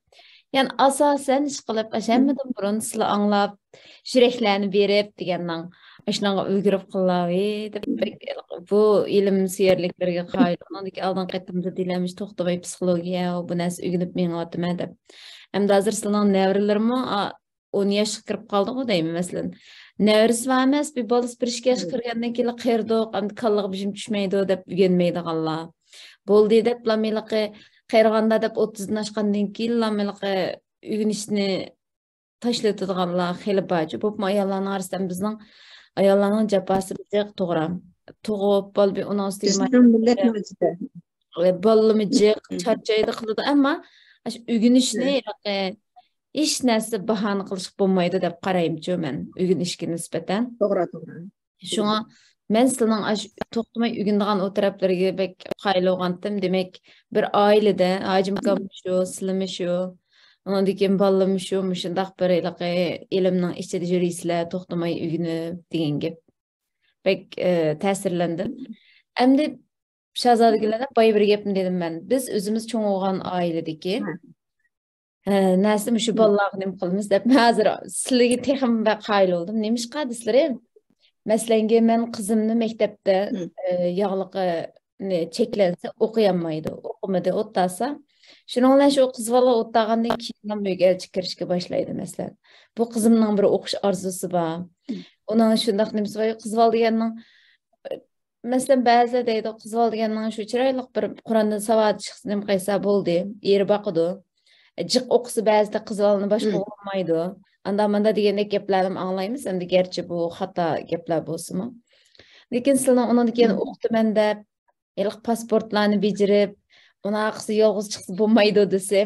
يەنى ئاساسەن ئىشقىلىپ، ئاشۇ ھەممىدىن بۇرۇن سىلەر ئاڭلاپ، يۈرەكلەرنى بېرىپ دېگەننىڭ، ئاشۇنىڭغا ئۈلگۈرۈپ قىلىلاۋى دەپ، بەك بۇ ئىلىم سۆيەرلىكلىرىگە قايىل. ئۇنىڭدىكى ئالدىنقى قېتىمدا دېيىلەمىش توختىماي پسىخولوگىيە، بۇ نەرسە ئۆگىنىپ مېڭىۋاتىمەن دەپ. ئەمدى ھازىر سىلىنىڭ نەۋرىلىرىمۇ، ئا، ئون ياشقا كىرىپ قالدىغۇ دەيمەن، مەسىلەن. نەۋرىسى بار ئەمەس، بىر بالىسى بىر ئىككى ياشقا كىرگەندىن كېيىنلا قېرىدۇق، ئەمدى كاللىغا بىر نېمە چۈشمەيدۇ دەپ ئۆگەنمەيدىغانلار. بولدى دەپلا مېلىقى قېرىغاندا دەپ ئوتتۇزدىن ئاشقاندىن كېيىنلا مېلىقى ئۆگىنىشنى تاشلىۋېتىدىغانلار خېلى بارچۇ. بولۇپمۇ ئاياللارنىڭ ئارىسىدا بىزنىڭ ئاياللارنىڭ جاپاسىمۇ جىق، توغرا. تۇغۇپ، بالا بىر ئۇنىڭ ئۈستىگە بىزنىڭ مىللەتنىڭ ئىچىدە. ئە، بالىلىرىمۇ جىق، چارچايدۇ، قىلىدۇ. ئەمما ئاشۇ ئۆگىنىشنى ھېلىقى ھېچ نەرسە باھانە قىلىشقا بولمايدۇ دەپ قارايمچۇ مەن ئۆگىنىشكە نىسبەتەن. توغرا، توغرا. شۇڭا مەن سىلىنىڭ ئاشۇ توختىماي ئۆگىنىدىغان ئۇ تەرەپلىرىگە بەك قايىل بولغانتىم. دېمەك، بىر ئائىلىدە ھاجىمكاممۇ شۇ، سىلىمۇ شۇ، ئۇنىڭدىن كېيىن بالىلىرىمۇ شۇ، مۇشۇنداق بىر ھېلىقى ئىلىمنىڭ ئىچىدە يۈرىسىلەر، توختىماي ئۆگىنىپ دېگەن گەپ. بەك، ئە، تەسىرلەندىم. ئەمدى شازادىگۈللەر، بايا بىر گەپنى دېدىم مەن. بىز ئۆزىمىز چوڭ بولغان ئائىلىدىكى، ھە، نەرسە مۇشۇ بالىلارغا نېمە قىلىمىز دەپ، مەن ھازىر سىلىگە تېخىمۇ بەك قايىل بولدۇم. نېمىشقا دېسىلىرى، مەسىلەنگە، مەن قىزىمنى مەكتەپتە، ئە، ياغلىقىنى چەكلەنسە ئوقۇيالمايدۇ، ئوقۇمىدى، ئوتتالسا. شۇنىڭ بىلەن شۇ قىز بالا ئوتتالغاندىن كېيىنلا مۆگەلچە كىرىشكە باشلايدۇ، مەسىلەن. بۇ قىزىمنىڭ بىر ئوقۇش ئارزۇسى بار. ئۇنىڭ شۇنداق نېمىسى بار، قىز بالا دېگەننىڭ، مەسىلەن، بەزىلەر دەيدۇ، قىز بالا دېگەننىڭ شۇ چىرايلىق بىر قۇرئاندىن ساۋاتى چىقسا نېمە قىلسا بولدى، ئېرى باقىدۇ. جىق ئوقۇسا بەزىدە قىز بالىنى باشقا بولمايدۇ. ئاندا ماندا دېگەندەك گەپلەرنىمۇ ئاڭلايمىز، ئەمدى گەرچە بۇ خاتا گەپلەر بولسىمۇ. لېكىن سىلىنىڭ ئۇنىڭدىن كېيىن ئوقۇتىمەن دەپ، ھېلىقى پاسپورتلارنى بېجىرىپ، ئۇنىڭ ئارقىسىدا يالغۇز چىقسا بولمايدۇ دېسە،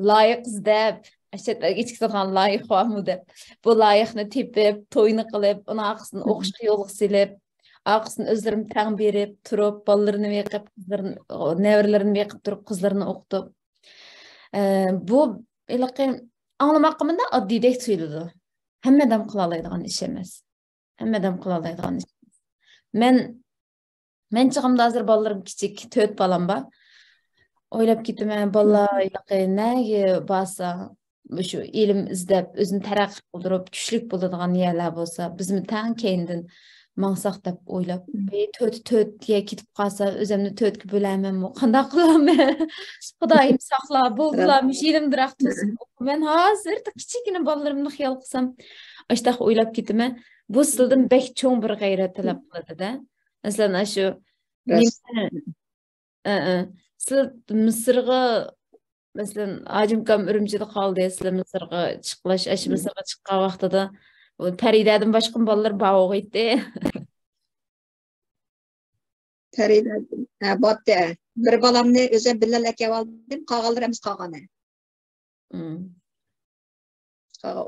لايىق ئىزدەپ، چەت ئەلگە چىقىدىغان لايىق بارمۇ دەپ، بۇ لايىقنى تېپىپ، توينى قىلىپ، ئۇنىڭ ئارقىسىدىن ئوقۇشقا يولغا سېلىپ، ئارقىسىدىن ئۆزلىرىمۇ تەڭ بېرىپ تۇرۇپ، بالىلىرىنى بېقىپ، قىزلىرىنى، نەۋرىلىرىنى بېقىپ تۇرۇپ، قىزلىرىنى ئوقۇتۇپ، ئە، بۇ ھېلىقى ئاڭلىماققا مۇنداق ئاددىيدەك تۇيۇلىدۇ. ھەممە ئادەم قىلالايدىغان ئىش ئەمەس. ھەممە ئادەم قىلالايدىغان ئىش ئەمەس. مەن، مەن چېغىمدا، ھازىر بالىلىرىم كىچىك، تۆت بالام بار. ئويلاپ كېتىمەن، بالىلار ھېلىقى نەگە بارسا، مۇشۇ ئىلىم ئىزدەپ، ئۆزىنى تەرەققىي قىلدۇرۇپ، كۈچلۈك بولىدىغان يەرلەر بولسا، بىزمۇ تەڭ كەينىدىن ماڭساق دەپ ئويلاپ، ئى، تۆت، تۆتكە كېتىپ قالسا، ئۆزۈمنى تۆتكە بۆلەرمەنمۇ؟ قانداق قىلارمەن؟ خۇدايىم ساقلا، بولدىلا، مۇشۇ يىلىمدىراق تۇرسۇن. مەن ھازىر كىچىككىنە بالىلىرىمنى خىيال قىلسام، ئاشتاق ئويلاپ كېتىمەن. بۇ سىلدىن بەك چوڭ بىر غەيرەت تەلەپ قىلىدۇ-دە. مەسىلەن، ئاشۇ نېمە، ئە، ئە. سىلەر مىسىرغا، مەسىلەن، ھاجىم ئۇكام ئۈرۈمچىدە قالدى، سىلەر مىسىرغا چىققاچ، ئاشۇ مىسىرغا چىققان ۋاقتىدا، ئۇ پەرىدەدىن باشقىمۇ بالىلار بار بولغىيتتى؟ پەرىدە، ھە، باتتى. بىر بالامنى ئۆزۈم بىللە ئەكەۋالدىم، قالغانلىرى ئەمىسە قالغان.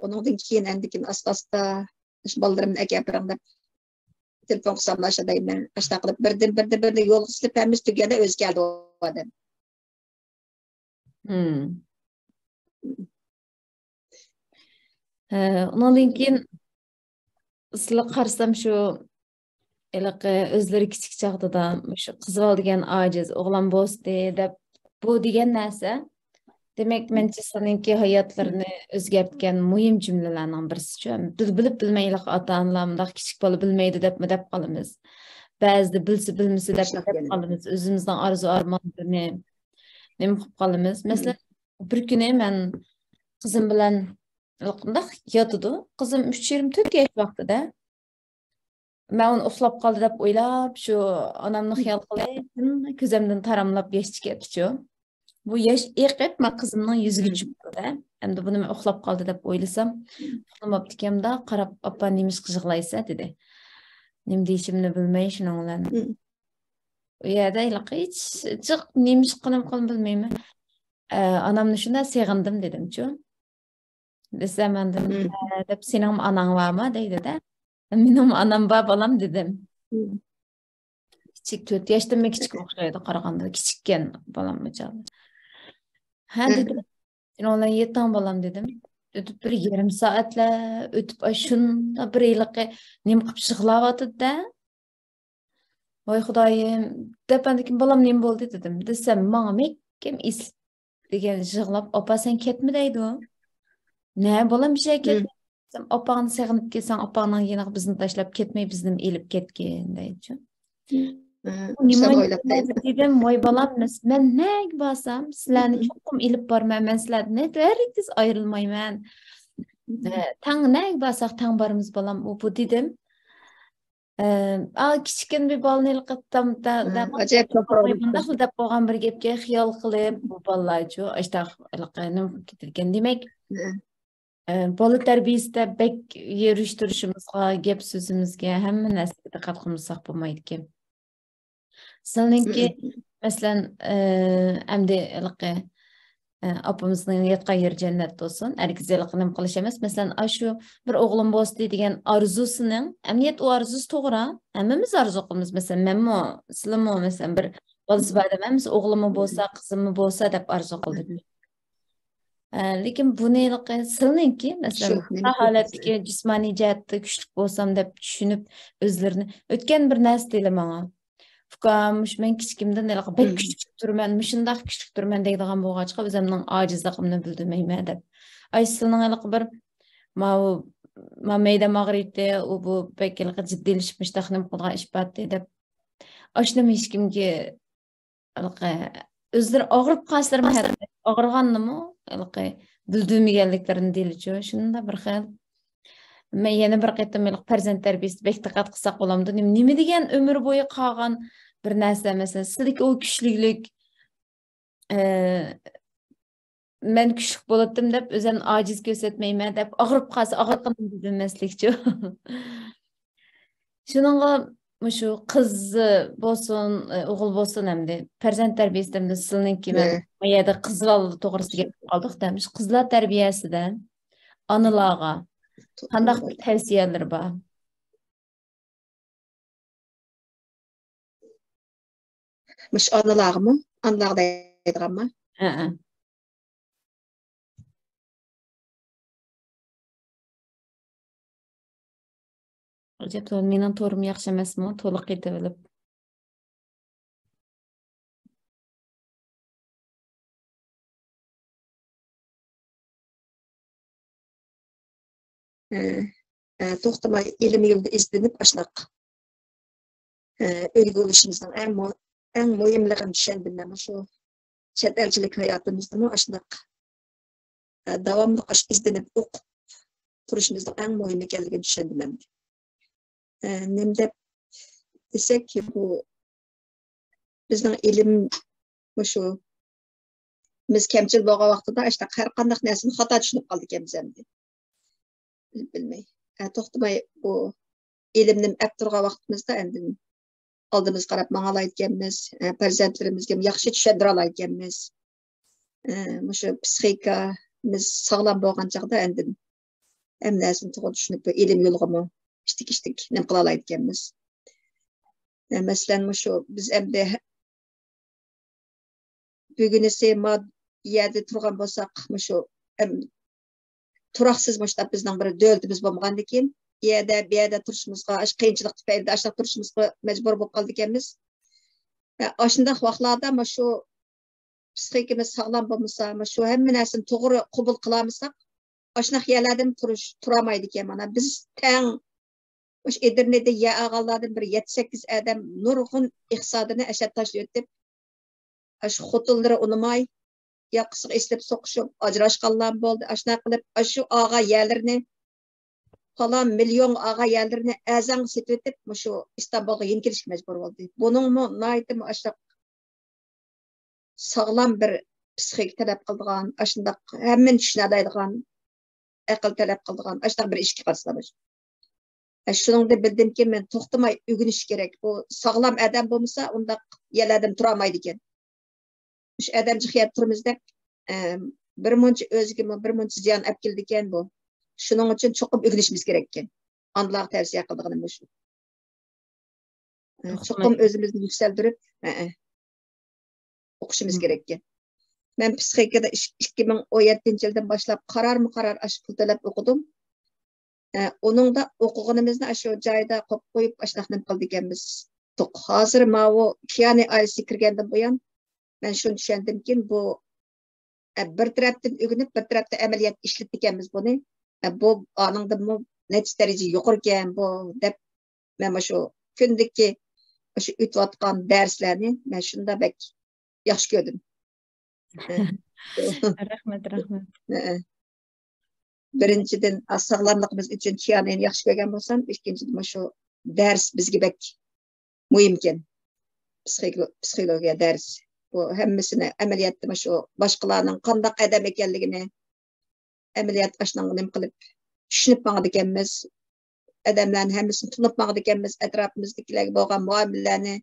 ئۇنىڭدىن كېيىن ئەندىكىن ئاستا-ئاستا، مۇشۇ بالىلىرىمنى ئەكەپ بېرىڭ دەپ تېلېفون قىلساملا ئاشۇ دەيمەن. ئاشۇنداق قىلىپ بىردىن، بىردىن، بىردىن يولغا سېلىپ ھەممىسى تۈگىگەندە ئۆزى كەلدى ئۇ ئادەم. ھە، ئۇنىڭدىن كېيىن سىلەرگە قارىسام، شۇ ھېلىقى ئۆزلىرى كىچىك چاغدىدا مۇشۇ قىز بالا دېگەن ئاجىز، ئوغلان بوستى دەپ، بۇ دېگەن نەرسە، دېمەك، مەنچە سىلەرنىڭكى ھاياتلىرىنى ئۆزگەرتكەن مۇھىم جۈملىلەرنىڭ بىرسىچۇ. بىز بىلىپ بىلمەيلىق، ئاتا-ئانىلار مۇنداق كىچىك بالا بىلمەيدۇ دەپمۇ دەپ قالىمىز. بەزىدە بىلسە بىلمىسە دەپ دەپ قالىمىز. ئۆزىمىزنىڭ ئارزۇ-ئارمانلىرىنى نېمە قىلىپ قالىمىز. مەسىلەن، بىر كۈنى مەن قىزىم بىلەن مۇنداق ياتىدۇ. قىزىم ئۈچ يېرىم، تۆت ياش ۋاقتىدا. مەن ئۇنى ئۇخلاپ قالدى دەپ ئويلاپ، شۇ ئانامنى خىيال قىلىپ، كۆزۈمدىن تاراملاپ ياش چىقىپتىچۇ. بۇ ياش ئېقىپ، مانا قىزىمنىڭ يۈزىگە چۈشۈپتۇ-دە. ئەمدى بۇنى مەن ئۇخلاپ قالدى دەپ ئويلىسام، ئۇخلىماپتىكەن، مۇنداق قاراپ، «ئاپا، نېمىشقا يىغلايسەن؟» دېدى. نېمە دېيىشىمنى بىلمەي، شۇنىڭ بىلەن ئۇ يەردە ھېلىقى ھېچ جىق نېمە ئىش قىلىمقىنى بىلمەيمەن. ئە، ئانامنى شۇنداق سېغىندىم دېدىمچۇ. دېسەم ئاندىن، ئە، دەپ، «سېنىڭمۇ ئاناڭ بارمۇ؟» دەيدۇ-دە. «مېنىڭمۇ ئانام بار، بالام» دېدىم. كىچىك، تۆت ياشتىنمۇ كىچىك ئوخشايدۇ قارىغاندا. كىچىككەن بالام بۇ چاغدا. «ھە» دېدىم. «سېنىڭ بىلەن يېتىڭ بالام» دېدىم. ئۆتۈپ بىر يېرىم سائەتلەر ئۆتۈپ، ئاي، شۇنداق بىر ھېلىقى نېمە قىلىپ يىغلاۋاتىدۇ-دە. «ۋاي خۇدايىم» دەپ، ئاندىن كېيىن «بالام نېمە بولدى؟» دېدىم. دېسەم، ماڭا مەھكەم ئېسىلىپ دېگەن يىغلاپ، «ئاپا سەن كەتمە» دەيدۇ. «نە بالام، بىر يەرگە كەتمە» دېسەم، «ئاپاڭنى سېغىنىپ كەلسەڭ، ئاپاڭنىڭ يېنىغا بىزنى تاشلاپ كەتمەي، بىزنىمۇ ئېلىپ كەتكىن» دەيدىچۇ. نېمە دېدىم، ۋاي بالام، مەن نەگە بارسام، سىلەرنى چوقۇم ئېلىپ بارىمەن، مەن سىلەردىن ھەرگىز ئايرىلمايمەن. تەڭ نەگە بارساق تەڭ بارىمىز بالام، ئۇ بۇ دېدىم. ئە، ئا، كىچىككىنە بىر بالىنى ھېلىقى تام-، تا-، ھە، تا-، ئاجايىپ توغرا بولۇپتۇ. مۇنداقلا دەپ قويغان بىر گەپكە خىيال قىلىپ، بۇ بالىلارچۇ ئاشتاق ھېلىقى نېمە قىلىپ كېتىدىكەن. دېمەك، ھە. ئە، بالا تەربىيىسىدە بەك يېرىشتۈرۈشىمىزغا، گەپ سۆزىمىزگە، ھەممە نەرسىگە دىققەت قىلمىساق بولمايدىكەن. سىلىنىڭكى، مەسىلەن، ئە، ئەمدى ھېلىقى، ئە، ئاپىمىزنىڭ ياتقان يېرى جەننەت بولسۇن. ھەرگىز ھېلىقى نېمە قىلىش ئەمەس. مەسىلەن، ئاشۇ بىر ئوغلۇم بولسىدى دېگەن ئارزۇسىنىڭ، ئەمەلىيەت ئۇ ئارزۇسى توغرا. ھەممىمىز ئارزۇ قىلىمىز. مەسىلەن، مەنمۇ، سىلىمۇ، مەسىلەن، بىر بالىسى بار ئادەم ھەممىسى ئوغلۇممۇ بولسا، قىزىممۇ بولسا دەپ ئارزۇ قىلىدۇ. ئە، لېكىن بۇنى ھېلىقى سىلىنىڭكى، مەسىلەن، شۇ نېمە ھالەتتىكى جىسمانىي جەھەتتە كۈچلۈك بولسام دەپ چۈشىنىپ، ئۆزلىرىنى، ئۆتكەن بىر نەرسە دېدى ماڭا. ئۇكام، مۇشۇ مەن كىچىكىمدىن ھېلىقى بەك كۈچلۈك تۇرىمەن، مۇشۇنداق كۈچلۈك تۇرىمەن دەيدىغان بولغاچقا، ئۆزۈمنىڭ ئاجىزلىقىمنى بىلدۈرمەيمەن دەپ. ئاي، سىلىنىڭ ھېلىقى بىر ماۋۇ، ما مەيدەم ئاغرىيتتى، ئۇ بۇ بەك ھېلىقى جىددىيلىشىپ مۇشۇنداق نېمە قىلىدىغان ئىش بارتتى دەپ. ئاشۇنىمۇ ھېچكىمگە ھېلىقى ئۆزلىرى ئاغرىپ قالسىلىرىمۇ، ھەتتا ئاغرىغاننىمۇ ھېلىقى بىلدۈرمىگەنلىكلىرىنى دېيىلىچۇ. شۇنداق بىر خىل. مەن يەنە بىر قېتىم ھېلىقى پەرزەنت تەربىيىسىدە بەك دىققەت قىلساق بولامدۇ؟ نېمە، نېمە دېگەن ئۆمۈر بويى قالغان بىر نەرسە، مەسىلەن، سىزدىكى ئۇ كۈچلۈكلۈك، ئە، مەن كۈچلۈك بولاتتىم دەپ ئۆزۈمنى ئاجىز كۆرسەتمەيمەن دەپ ئاغرىپ قالسا ئاغرىقىنى بىلدۈرمەسلىكچۇ. شۇنىڭغا مۇشۇ قىز بولسۇن، ئوغۇل بولسۇن ئەمدى پەرزەنت تەربىيەسىدە ئەمدى سىلىنىڭكى مەن بۇ يەردە قىزلار توغرىسىدا گەپ قىلىپ قالدۇق دە، مۇشۇ قىزلار تەربىيەسىدە ئانىلارغا قانداق بىر تەۋسىيەلىرى بار؟ مۇشۇ ئانىلارغىمۇ؟ ئانىلارغا دەيدىغانمۇ؟ ھەئە. ئەجەب، مېنىڭ تورۇم ياخشى ئەمەسمۇ؟ تولۇق يېتىۋېلىپ. ئە، ئە، توختىماي ئىلىم يولىدا ئىزدىنىپ ئاشۇنداق، ئە، ئۈلگە بولۇشىمىزنىڭ ئەڭ مۇ-، ئەڭ مۇھىملىقىنى چۈشەندىم مەن شۇ چەت ئەلچىلىك ھاياتىمىزدىمۇ ئاشۇنداق، ئە، داۋاملىق ئاشۇ ئىزدىنىپ ئوقۇپ تۇرۇشىمىزنىڭ ئەڭ مۇھىم ئىكەنلىكىنى چۈشەندىم ئەمدى. ئە، نېمە دەپ دېسەك، بۇ بىزنىڭ ئىلىم مۇشۇ، بىز كەمچىل بولغان ۋاقتىدا ئاشۇنداق ھەر قانداق نەرسىنى خاتا چۈشىنىپ قالىدىكەنمىز ئەمدى. بىلىپ بىلمەي. ئە، توختىماي بۇ ئىلىمنى ئەپ تۇرغان ۋاقتىمىزدا ئاندىن ئالدىمىزغا قاراپ ماڭالايدىكەنمىز، ئە، پەرزەنتلىرىمىزگە ياخشى چۈشەندۈرەلەيدىكەنمىز. ئە، مۇشۇ پسىخىكىمىز ساغلام بولغان چاغدا ئاندىن ھەممە نەرسىنى توغرا چۈشىنىپ، بۇ ئىلىم يولىغىمۇ ئىشتىك-ئىشتىك نېمە قىلالايدىكەنمىز. ئە، مەسىلەن، مۇشۇ بىز ئەمدى بۈگۈنىسى ما يەردە تۇرغان بولساق، مۇشۇ، ئەم، تۇراقسىز مۇشۇنداق بىزنىڭ بىر دۆلىتىمىز بولمىغاندىكىن، ئۇ يەردە، بۇ يەردە تۇرۇشىمىزغا، ئاشۇ قىيىنچىلىق تۈپەيلىدىن ئاشۇنداق تۇرۇشىمىزغا مەجبۇر بولۇپ قالىدىكەنمىز. ئە، ئاشۇنداق ۋاقىتلاردا مۇشۇ پسىخىكىمىز ساغلام بولمىسا، مۇشۇ ھەممە نەرسىنى توغرا قوبۇل قىلالمىساق، ئاشۇنداق يەرلەردىمۇ تۇرۇش، تۇرالمايدىكەن. مانا بىز تەڭ مۇشۇ ئېدىرنىدە يەر ئالغانلاردىن بىر يەتتە-سەككىز ئادەم نۇرغۇن ئىقتىسادىنى ئەشەددىي تاشلىۋېتىپ، ئاشۇ خوتۇنلىرى ئۇنىماي، ياقىسىغا ئېسىلىپ سوقۇشۇپ، ئاجراشقانلارمۇ بولدى. ئاشۇنداق قىلىپ، ئاشۇ ئالغان يەرلىرىنى، پالان مىليونغا ئالغان يەرلىرىنى ئەرزانغا سېتىۋېتىپ، مۇشۇ ئىستانبۇلغا يېنىك كېلىشكە مەجبۇر بولدى. بۇنىڭمۇ ناھايىتى مۇ-، ئاشۇنداق ساغلام بىر پسىخىكا تەلەپ قىلىدىغان، ئاشۇنداق ھەممىنى چۈشىنەلەيدىغان، ئەقىل تەلەپ قىلىدىغان، ئاشۇنداق بىر ئىشكە قارىسىلا باشلايدۇ. ھە، شۇنىڭدىن بىلدىمكى، مەن توختىماي ئۆگىنىش كېرەك. بۇ ساغلام ئادەم بولمىسا، ئۇنداق يەرلەردىن تۇرالمايدىكەن. مۇشۇ ئادەمچە يەردە تۇرىمىز دەپ، ئە، بىر مۇنچە ئۆزىگىمۇ بىر مۇنچە زىيان ئەپ كېلىدىكەن بۇ. شۇنىڭ ئۈچۈن چوقۇم ئۆگىنىشىمىز كېرەككەن. ئاندىلارغا تەۋسىيە قىلىدىغىنىم مۇشۇ. ئە، توختىماي. چوقۇم ئۆزىمىزنى يۈكسەلدۈرۈپ، ئە، ئە، ئوقۇشىمىز مم. كېرەككەن. مەن پسىخىكىدا ئىش-، ئىككى مىڭ ئون يەتتىنچى يىلدىن باشلاپ قارارمۇ قارار ئاشۇ پۇل تۆلەپ ئوقۇدۇم. ئە، ئۇنىڭدا ئوقۇغىنىمىزنى ئاشۇ جايدا قويۇپ قويۇپ، ئاشۇنداق نېمە قىلىدىكەنمىز. ھازىر ماۋۇ كىيانى ئائىلىسىگە كىرگەندىن بۇيان، مەن شۇنى چۈشەندىمكىن، بۇ، ئە، بىر تەرەپتىن ئۆگىنىپ، بىر تەرەپتە ئەمەلىيەتتە ئىشلىتىدىكەنمىز بۇنى. ئە، بۇ ئانىڭدىنمۇ نەچچە دەرىجە يۇقىرىكەن بۇ، دەپ، مەن مۇشۇ كۈندىكى، مۇشۇ ئۆتۈۋاتقان دەرسلەرنى مەن شۇنداق بەك ياخشى كۆردۈم. رەھمەت، رەھمەت. بىرىنچىدىن، ساغلاملىقىمىز ئۈچۈن كىيانىنى ياخشى كۆرگەن بولسام، ئىككىنچىدىن، مۇشۇ دەرس بىزگە بەك مۇھىمكەن. پسىخىكو-، پسىخولوگىيە دەرس. بۇ ھەممىسىنى ئەمەلىيەتتە مۇشۇ باشقىلارنىڭ قانداق ئادەم ئىكەنلىكىنى ئەمەلىيەتتە ئاشۇنىڭغا نېمە قىلىپ چۈشىنىپ ماڭىدىكەنمىز. ئادەملەرنى ھەممىسىنى تونۇپ ماڭىدىكەنمىز، ئەتراپىمىزدىكىلەرگە بولغان مۇئامىلىلەرنى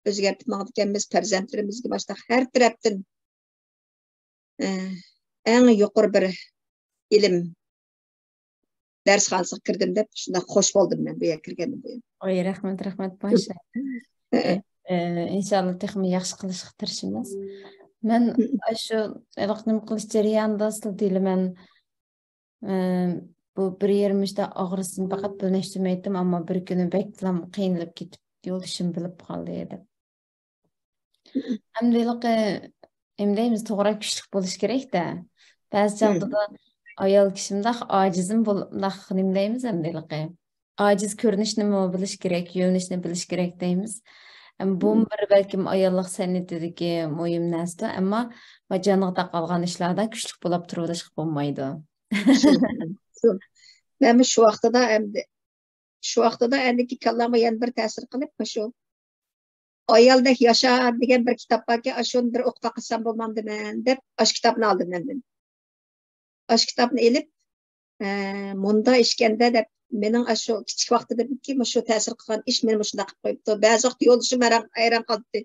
ئۆزگەرتىپ ماڭىدىكەنمىز، پەرزەنتلىرىمىزگە باشتا ھەر تەرەپتىن، ئە، ئەڭ يۇقىرى بىر ئىلىم دەرسخانىسىغا كىردىم دەپ شۇنداق خوش بولدۇم مەن بۇ يەرگە كىرگەندىن بۇيان. ئوي، رەھمەت، رەھمەت، ماشائاللا. ئە، ئە. ئە، ئىنشاللا تېخىمۇ ياخشى قىلىشقا تىرىشىمىز. مەن مم. ئاشۇ ھېلىقى نېمە قىلىش جەريانىدا سىلىدە مەن، ئە، بۇ بىر يېرىم ئىشتا ئاغرىسىنى پەقەت بىلنەشتۈرمەيتتىم، ئەمما بىر كۈنى بەكلا قىينىلىپ كېتىپ يولدىشىم بىلىپ قالدى دەپ. ئەمدى ھېلىقى نېمە دەيمىز، توغرا كۈچلۈك بولۇش كېرەك-دە. بەزى مم. چاغدا ئايال كىشى مۇنداق ئاجىزمۇ بول-، مۇنداق نېمە دەيمىز ئەمدى ھېلىقى. ئاجىز كۆرۈنۈشنىمۇ بىلىش كېرەك، يۆنىلىشنى بىلىش كېرەك دەيمىز. ئەم، بۇمۇ مم. بىر بەلكىم ئاياللىق سەنئىتىدىكى مۇھىم نەرسىدۇر، ئەمما جانغا تاقالغان ئىشلاردا كۈچلۈك بولاپ تۇرۇۋېلىشقا بولمايدۇ. شۇ، شۇ. مەنمۇ شۇ ۋاقتىدا ئەمدى، شۇ ۋاقتىدا ئەندىكى كاللامغا يەنە بىر تەسىر قىلىپ، مۇشۇ ئايالدەك ياشا دېگەن بىر كىتاب باركەن، ئاشۇنى بىر ئوقۇپ باقسام بولمامدىمەن دەپ، ئاشۇ كىتابنى ئالدىم مەندىن. ئاشۇ كىتابنى ئېلىپ، ئە، مۇندا ئىشكەندە دەپ، مېنىڭ ئاشۇ كىچىك ۋاقتىدىكى مۇشۇ تەسىر قىلغان ئىش مېنى مۇشۇنداق قىلىپ قويۇپتۇ. بەزى ۋاقىت يولدىشىم ھەيران، ھەيران قالاتتى.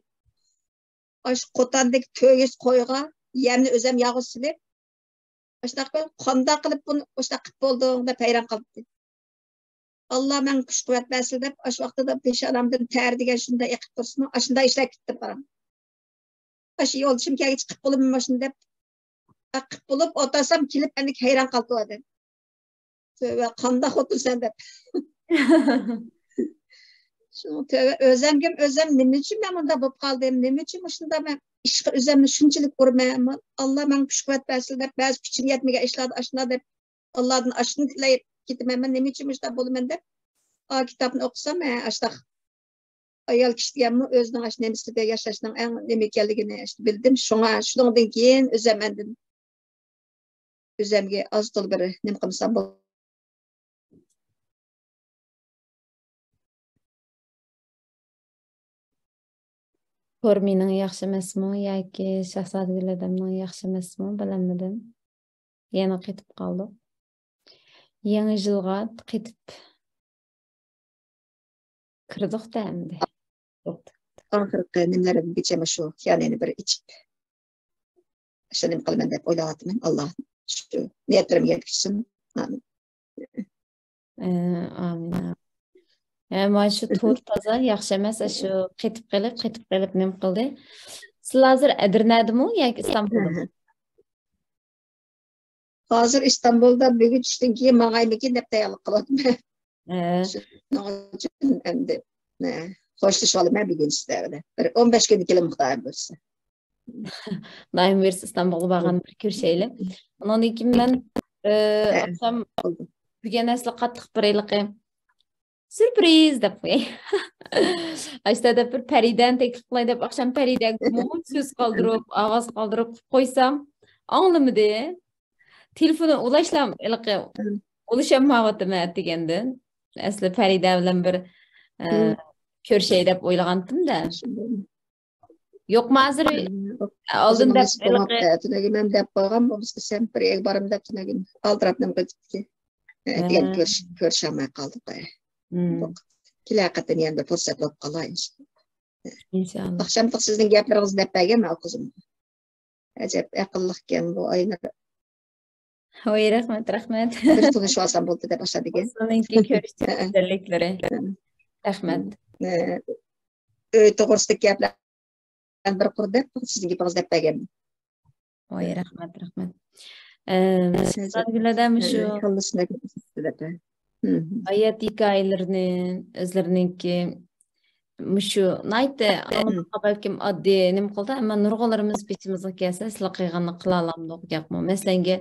ئاشۇ قوتاندىكى تۆگىسى قويغا يەمنى ئۆزەم يالغۇز سېلىپ، ئاشۇنداق قىلىپ، قانداق قىلىپ بۇنى ئاشۇنداق قىلىپ بولدۇڭ دەپ ھەيران قالاتتى. ئاللا ماڭا كۈچ قۇۋۋەت بەرسىلا دەپ، ئاشۇ ۋاقتىدا پېشانامدىن تەر دېگەن شۇنداق ئېقىپ تۇرسىمۇ، ئاشۇنداق ئىشلار كېتىپ قاراڭ. ئاشۇ يولدىشىم كەلگىچە قىپ بولىمەن ماشۇنى دەپ، قىپ بولۇپ ئولتۇرسام، كېلىپ ئەنە ھەيران قالىدۇ ئادەم. تۆۋە، قانداق خوتۇن سەن دەپ. شۇ تۆۋە ئۆزەمگىمۇ ئۆزەم نېمە ئۈچۈن مەن مۇنداق بولۇپ قالدىم؟ نېمە ئۈچۈن مۇشۇنداق مەن ئىشقا ئۆزەمنى شۇنچىلىك ئۇرىمەن؟ ئاللا ماڭا كۈچ قۇۋۋەت بەرسىلا دەپ، بەزى كۈچۈم يەتمىگەن ئىشلاردا ئاشۇنداق دەپ، ئاللادىن ئاشۇنى تىلەپ كېتىمەن. مەن نېمە ئۈچۈن مۇشۇنداق بولىمەن دەپ، ئا، كىتابنى ئوقۇسام، ھە، ئاشۇنداق ئايال كىشى دېگەنمۇ ئۆزىنىڭ ئاشۇ نېمىسىدە ياشاشنىڭ ئەڭ نېمە ئىكەنلىكىنى ئاشۇ بىلدىم. شۇڭا شۇنىڭدىن كېيىن ئۆزەم ئاندىن ئۆزەمگە ئاز تولا بىر نېمە قىلمىسام بول-، تور مېنىڭ ياخشى ئەمەسمۇ ياكى شاھزادىگۈل ھەدەمنىڭ ياخشى ئەمەسمۇ، بىلەلمىدىم. يەنە قېتىپ قالدۇق. يېڭى يىلغا قېتىپ كىردۇق-دە ئەمدى. بوپتۇ. ئاخىرقى نېمىلىرىمگىچە مۇشۇ خىيانەتنى بىر ئېچىپ، شۇ نېمە قىلىمەن دەپ ئويلاۋاتىمەن. ئاللا شۇ نىيەتلىرىمگە يەتكۈزسۇن. ئامىن. ئە، ئامىن، ئامىن. ئە، مانا شۇ تور تازا ياخشى ئەمەس، شۇ قېتىپ قېلىپ، قېتىپ قېلىپ نېمە قىلدى. سىلەر ھازىر ئەدىرنەدىمۇ ياكى ئىستانبۇلدىمۇ؟ ھازىر ئىستانبۇلدا، بۈگۈن چۈشتىن كېيىن ماڭايمىكىن دەپ تەييارلىق قىلىۋاتىمەن. ھە. شۇنىڭ ئۈچۈن ئەمدى، ھە، خوشلىشىۋالىمەن بۈگۈن سىلەر بىلەن. بىر ئون بەش كۈندىن كېيىن خۇدايىم بۇيرۇسا. خۇدايىم بۇيرۇسا ئىستانبۇلغا بارغاندا بىر كۆرۈشەيلى. ئۇنىڭدىن كېيىن مەن، ئە، ھە، ئاخشام بولدى. بۈگۈن ئەسلى قاتتىق بىر ھېلىقى سۈرپرىز دەپ قوياي. ئاشتا دەپ بىر پەرىدەنى تەكلىپ قىلاي دەپ، ئاخشام پەرىدەگىمۇ سۆز قالدۇرۇپ، ئاۋاز قالدۇرۇپ قويسام، ئاڭلىمىدى. تېلېفونى ئۇلاشلام، ھېلىقى ئۇلىشالمايۋاتىمەن ئەتىگەندىن. ئەسلى پەرىدە بىلەن بىر، ئە، كۆرۈشەي دەپ ئويلىغانتىم-دە. يوقمۇ ھازىر؟ ئالدىن دەپ، تۈنۈگۈن مەن دەپ قويغان بولسا، سەن بىر يەرگە بارىمەن دەپ تۈنۈگۈن ئالدىراپ نېمە قىلىپتىكەن. ئەتىگەن كۆرۈش-، كۆرۈشەلمەي قالدۇق. كېلەر قېتىم يەنە بىر پۇرسەت بولۇپ قالار ئىنشاللا. ئىنشاللا. ئاخشاملىق سىزنىڭ گەپلىرىڭىزنى دەپ بەرگەن مەن قىزىم. ئەجەب ئەقىللىقكەن بۇ ئاينۇر. ۋاي، رەھمەت، رەھمەت. بىر تونۇشۇۋالسام بولدى دەپ ئاشۇ دېگەن. سىلىنىڭكى كۆرۈشتىكى گۈزەللىكلىرى. رەھمەت. ئۆي توغرىسىدىكى گەپلەر بىر قۇر دەپ، سىزنىڭ گېپىڭىزنى دەپ بەرگەن. ۋاي، رەھمەت، رەھمەت. ئە، سادىگۈلەدە مۇشۇ كاللىسىنى دەپ. ھايات ھېكايىلىرىنى، ئۆزلىرىنىڭكى مۇشۇ ناھايىتى ئاڭلىماققا بەلكىم ئاددىي نېمە قىلدى، ئەمما نۇرغۇنلىرىمىز بېشىمىزغا كەلسە، سىلەر قىلغاننى قىلالامدۇق، ياقمۇ؟ مەسىلەنگە،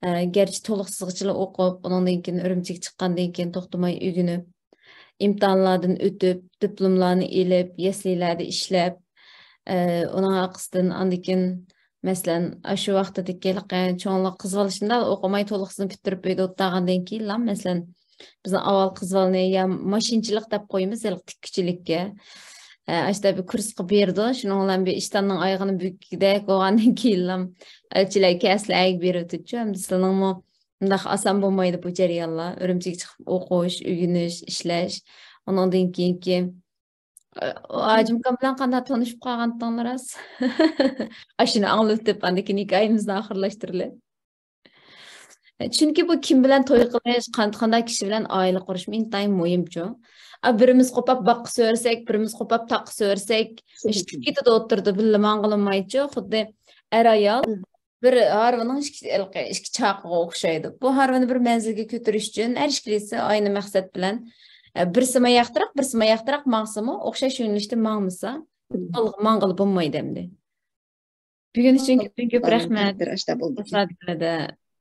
ئە، گەرچە تولۇق سىزغۇچىلا ئوقۇپ، ئۇنىڭدىن كېيىن ئۈرۈمچىگە چىققاندىن كېيىن توختىماي ئۆگىنىپ، ئىمتىھانلاردىن ئۆتۈپ، دىپلوملارنى ئېلىپ، يەسلىلەردە ئىشلەپ، ئە، ئۇنىڭ ئارقىسىدىن ئاندىن كېيىن مەسىلەن، ئاشۇ ۋاقتىدىكى ھېلىقى چوڭلار قىز بالا شۇنداق ئوقۇماي تولۇقسىزنى پۈتتۈرۈپ ئۆيدە ئولتۇرغاندىن كېيىنلا، مەسىلەن، بىزنىڭ ئاۋۋال قىز بالىنى يا ماشىنىچىلىق دەپ قويىمىز، ھېلىقى تىككۈچىلىككە. ئە، ئاشۇنداق بىر كۇرسقا بېرىدۇ، شۇنىڭ بىلەن بىر ئىشتاننىڭ ئايىغىنى بۈككۈدەك بولغاندىن كېيىنلا، ئەلچىلەر كەسلى ئەگە بېرىۋېتىدۇ. ئەمدى سىلىنىڭمۇ مۇنداق ئاسان بولمايدۇ بۇ جەريانلار. ئۈرۈمچىگە چىقىپ ئوقۇش، ئۆگىنىش، ئىشلەش، ئۇنىڭدىن كېيىنكى ئاجىمكام بىلەن قانداق تونۇشۇپ قالغانتىڭلار راست؟ ئاشۇنى ئاڭلىتىپ، ئاندىن كېيىن ھېكايىمىزنى ئاخىرلاشتۇرىلى. چۈنكى بۇ كىم بىلەن توي قىلىش، قان-، قانداق كىشى بىلەن ئائىلە قۇرۇش ئىنتايىن مۇھىمچۇ. ئا، بىرىمىز قوپاپ باغقا سۆرىسەك، بىرىمىز قوپاپ تاغقا سۆرىسەك، ئىشقىپ كېتىدۇ ئوتتۇرىدا، بىللە ماڭغىلىمايچۇ. خۇددى ئەر-ئايال بىر ھارۋىنىڭ ئىككى، ئىككى چاقىغا ئوخشايدۇ. بۇ ھارۋىنى بىر مەنزىلگە كۆتۈرۈش ئۈچۈن ھەر ئىككىلىسى ئاينى مەقسەت بىلەن، ئە، بىرسى ماياقتىراق، بىرسى ماياقتىراق ماڭسىمۇ، ئوخشاش يۆنىلىشتە ماڭمىسا، ماڭغىلى بولمايدۇ ئەمدى. بۈگۈن ئۈچۈن كۆپتىن كۆپ رەھمەت.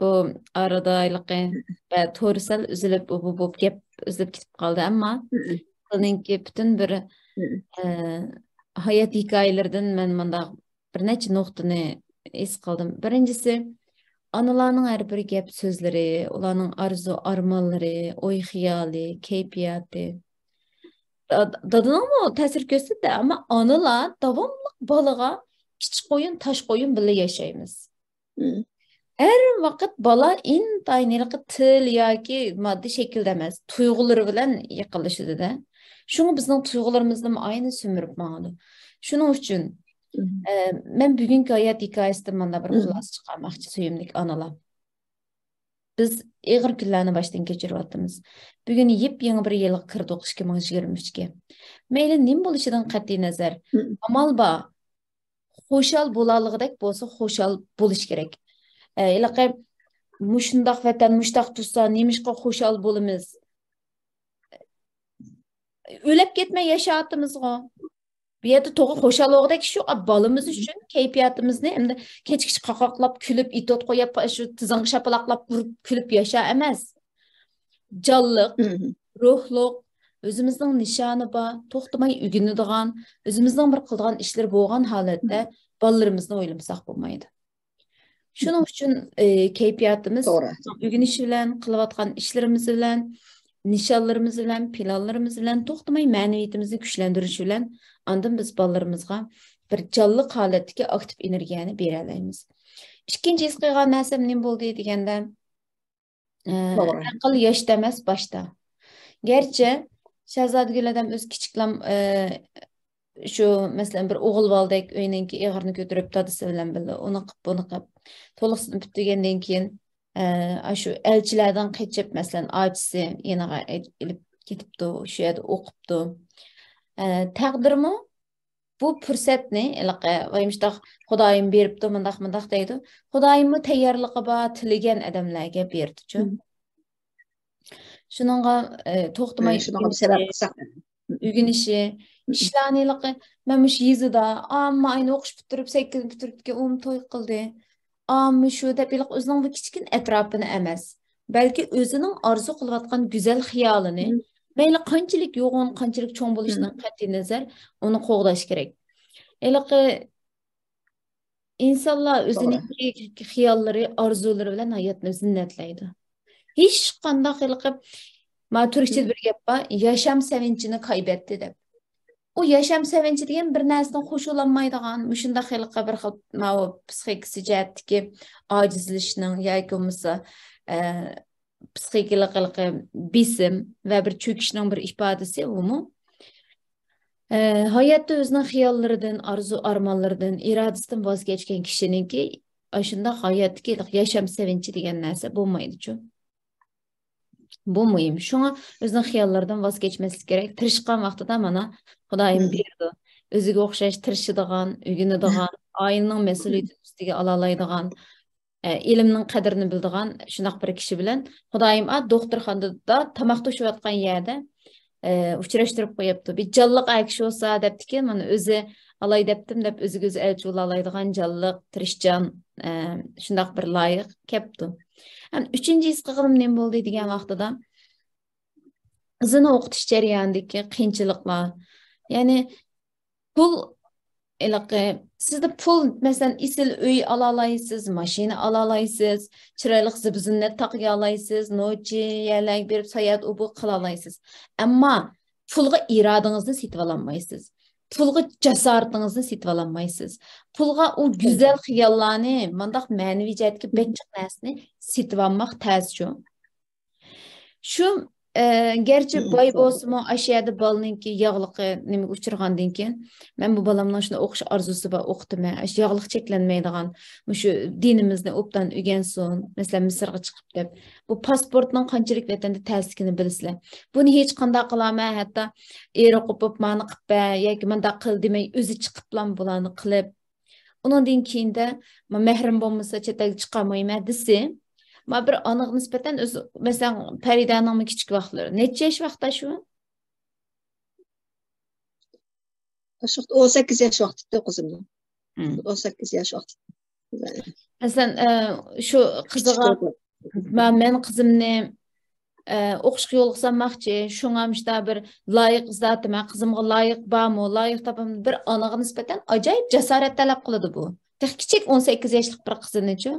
بۇ ئارىدا ھېلىقى، ئە، تورى سەل ئۈزۈلۈپ، ئۇ، بۇ، بولۇپ، گەپ ئۈزۈلۈپ كېتىپ قالدى، ئەمما بۇنىڭكى پۈتۈن بىر، ئە، ھايات ھېكايىلىرىدىن مەن مۇنداق بىر نەچچە نۇقتىنى ھېس قىلدىم. بىرىنچىسى، ئانىلارنىڭ ھەر بىر گەپ سۆزلىرى، ئۇلارنىڭ ئارزۇ ئارمانلىرى، ئوي خىيالى، كەيپىياتى. دا-، دادىنىڭمۇ تەسىر كۆرسىتىدۇ، ئەمما ئانىلار داۋاملىق بالىغا ئىچ قويۇن، تاش قويۇن بىللە ياشايمىز. ھەر ۋاقىت بالا ئىنتايىن ھېلىقى تىل ياكى ماددىي شەكىلدە ئەمەس، تۇيغۇلىرى بىلەن يېقىنلىشىدۇ-دە. شۇڭا بىزنىڭ تۇيغۇلىرىمىزنىمۇ ئاينى سۈمۈرۈپ ماڭىدۇ. شۇنىڭ ئۈچۈن، ئە، مەن بۈگۈنكى ھايات ھېكايىسىدىن مانا بىر خۇلاسە چىقارماقچى، سۆيۈملۈك ئانىلار. بىز ئېغىر كۈنلەرنى باشتىن كەچۈرۈۋاتىمىز. بۈگۈن يېپيېڭى بىر يىلغا كىردۇق، ئىككى مىڭ يىگىرمە ئۈچكە. مەيلى نېمە بولۇشىدىن قەتئىينەزەر، ئامال بار. خۇشال بولالىغۇدەك بولسا، خۇشال بولۇش كېرەك. ئە، ھېلىقى مۇشۇنداق ۋەتەن، مۇشۇنداق تۇرسا، نېمىشقا خۇشال بولىمىز؟ ئۆلۈپ كەتمەي ياشاۋاتىمىزغۇ. بۇ يەردە توغرا خۇشال بولغۇدەك ئىش يوق. بالىمىز ئۈچۈن كەيپىياتىمىزنى ئەمدى كېچە-كېچە قاقاقلاپ كۈلۈپ، ئېتوت قويۇپ، شۇ تىزىڭغا شاپىلاقلاپ ئۇرۇپ كۈلۈپ ياشا ئەمەس. جانلىق، روھلۇق، ئۆزىمىزنىڭ نىشانى بار، توختىماي ئۆگىنىدىغان، ئۆزىمىزنىڭ بىر قىلىدىغان ئىشلىرى بولغان ھالەتتە بالىلىرىمىزنى ئويلىمىساق بولمايدۇ. شۇنىڭ ئۈچۈن، ئى، كەيپىياتىمىز توغرا. ئۆگىنىش بىلەن، قىلىۋاتقان ئىشلىرىمىز بىلەن، نىشانلىرىمىز بىلەن، پىلانلىرىمىز بىلەن توختىماي مەنىۋىيىتىمىزنى كۈچلەندۈرۈش بىلەن، ئاندىن بىز بالىلىرىمىزغا بىر جانلىق ھالەتتىكى ئاكتىپ ئېنېرگىيەنى بېرەلەيمىز. ئىككىنچى ھېس قىلغان نەرسەم نېمە بولدى دېگەندە، ئە، توغرا. ئەقىل ياشتا ئەمەس، باشتا. گەرچە شاھزادىگۈل ئادەم ئۆزى كىچىكلام، ئە، شۇ، مەسىلەن، بىر ئوغۇل بالىدەك ئۆينىڭكى ئېغىرىنى كۆتۈرۈپ، دادىسى بىلەن بىللە ئۇنى قىپ، بۇنى قىپ، تولۇقسىزنى پۈتتۈرگەندىن كېيىن، ئە، شۇ ئەلچىلەردىن قېچىپ، مەسىلەن، ئاچىسى يېنىغا ئېلىپ كېتىپتۇ، شۇ يەردە ئوقۇپتۇ. ئە، تەقدىرمۇ بۇ پۇرسەتنى، ھېلىقى، ۋاي، مۇشتاق خۇدايىم بېرىپتۇ، مۇنداق، مۇنداق دەيدۇ. خۇدايىممۇ تەييارلىقى بار، تىلىگەن ئادەملەرگە بېرىدۇچۇ. مم. شۇنىڭغا، ئە، توختىماي مم، شۇنىڭغا بىر سەۋەب ئۆگىنىشى، قىلساق. ئۆگىنىشى، مم. ئىشلارنى ھېلىقى، مەن مۇشۇ يېزىدا ئامما ئاينى ئوقۇش پۈتتۈرۈپ، سەككىزنى پۈتتۈرۈپتىكەن، ئۇمۇ توي قىلدى. ئامما شۇ دەپ ھېلىقى ئۆزىنىڭ بۇ كىچىككىنە ئەتراپىنى ئەمەس، بەلكى ئۆزىنىڭ ئارزۇ قىلىۋاتقان گۈزەل خىيالىنى، مم. مەيلى قانچىلىك يوغان، قانچىلىك چوڭ بولۇشىدىن مم. قەتئىينەزەر، ئۇنى قوغداش كېرەك. ھېلىقى ئىنسانلار توغرا. ئۆزىنىڭكى خىياللىرى، ئارزۇلىرى بىلەن ھاياتنى زىننەتلەيدۇ. ھېچقانداق ھېلىقى، ما تۈركچىدە مم. بىر گەپ بار، ياشام سەۋىنچىنى كايبەتتى دەپ. ئۇ ياشام سەۋىنچى دېگەن بىر نەرسىدىن خۇشاللانمايدىغان، مۇشۇنداق ھېلىقى بىر خىل ماۋۇ پسىخىكىسى جەھەتتىكى ئاجىزلىشىشنىڭ ياكى بولمىسا، ئە، پسىخىكىلىق ھېلىقى بېسىم ۋە بىر چۆكۈشنىڭ بىر ئىپادىسى ئۇمۇ. ئە، ھاياتتا ئۆزىنىڭ خىياللىرىدىن، ئارزۇ-ئارمانلىرىدىن، ئىرادىسىدىن ۋاز كەچكەن كىشىنىڭكى ئاشۇنداق ھاياتتىكى ھېلىقى ياشام سەۋىنچى دېگەن نەرسە بولمايدۇچۇ. بۇ مۇھىم. شۇڭا ئۆزىنىڭ خىياللىرىدىن ۋاز كەچمەسلىك كېرەك. تىرىشقان ۋاقتىدا مانا خۇدايىم مم. بېرىدۇ. ئۆزىگە ئوخشاش تىرىشىدىغان، ئۆگىنىدىغان، ئائىلىنىڭ مەسئۇلىيىتىنى ئۈستىگە ئالالايدىغان، ئە، ئىلىمنىڭ قەدرىنى بىلىدىغان شۇنداق بىر كىشى بىلەن خۇدايىم، ئا، دوختۇرخانىدا تاماق توشۇۋاتقان يەردە، ئە، ئۇچراشتۇرۇپ قويۇپتۇ. بىر جانلىق ئەر كىشى بولسا دەپتىكەن، مانا ئۆزى ئالاي دەپتىم دەپ ئۆزىگە ئۆزى ئەلچى بولالايدىغان جانلىق، تىرىشچان، ئە، شۇنداق بىر لايىق كەپتۇ. ئەمدى ئۈچىنچى ھېس قىلغىنىم نېمە بولدى دېگەن ۋاقتىدا، قىزىنى ئوقۇتۇش جەريانىدىكى قىيىنچىلىقلار. يەنى پۇل، ھېلىقى، سىزدە پۇل، مەسىلەن، ئېسىل ئۆي ئالالايسىز، ماشىنا ئالالايسىز، چىرايلىق زىبۇ-زىننەت تاقىيالايسىز، نوچى يەرلەرگە بېرىپ ساياھەت ئۇ بۇ قىلالايسىز. ئەمما پۇلغا ئىرادىڭىزنى سېتىۋالالمايسىز. پۇلغا جاسارىتىڭىزنى سېتىۋالالمايسىز. پۇلغا ئۇ گۈزەل خىياللارنى، مانداق مەنىۋى جەھەتتىكى بەك جىق نەرسىنى سېتىۋالماق تەسچۇ. شۇ، ئە، گەرچە باي بولسىمۇ، ئاشۇ يەردە بالىنىڭكى ياغلىقى نېمىگە ئۇچرىغاندىن كېيىن، مەن بۇ بالامنىڭ شۇنداق ئوقۇش ئارزۇسى بار، ئوقۇتىمەن. ئاشۇ ياغلىق چەكلەنمەيدىغان، مۇشۇ دىنىمىزنى ئوبدان ئۆگەنسۇن، مەسىلەن، مىسىرغا چىقىپ دەپ. بۇ پاسپورتنىڭ قانچىلىك ۋەتەندە تەسلىكىنى بىلىسىلەر. بۇنى ھېچ قانداق قىلالماي، ھەتتا ئېرى قوپۇپ، مانى قىپ بەر ياكى مۇنداق قىل دېمەي، ئۆزى چىقىپلا بۇلارنى قىلىپ، ئۇنىڭدىن كېيىندە، ما، مەھرىم بولمىسا چەت ئەلگە چىقارمايمەن دېسە، ما، بىر ئانىغا نىسبەتەن ئۆزى، مەسىلەن، پەرىدەنىڭمۇ كىچىك ۋاقىتلىرى. نەچچە ياش ۋاقىتتا شۇ؟ شۇ ۋاقىت ئون سەككىز ياش ۋاقتىدا قىزىمنىڭ. مم. ئون سەككىز ياش ۋاقتىدا. مەسىلەن، ئە، شۇ قىزىغا، كىچىك ۋاقىت. ما-، مەن قىزىمنى ئە، ئوقۇشقا يولغا سالماقچى، شۇڭا مۇشۇنداق بىر لايىق ئىزدەۋاتىمەن، قىزىمغا لايىق بارمۇ، لايىق تاپامدۇ، بىر ئانىغا نىسبەتەن ئاجايىپ جاسارەت تەلەپ قىلىدۇ بۇ. تېخى كىچىك ئون سەككىز ياشلىق بىر قىزنىچۇ.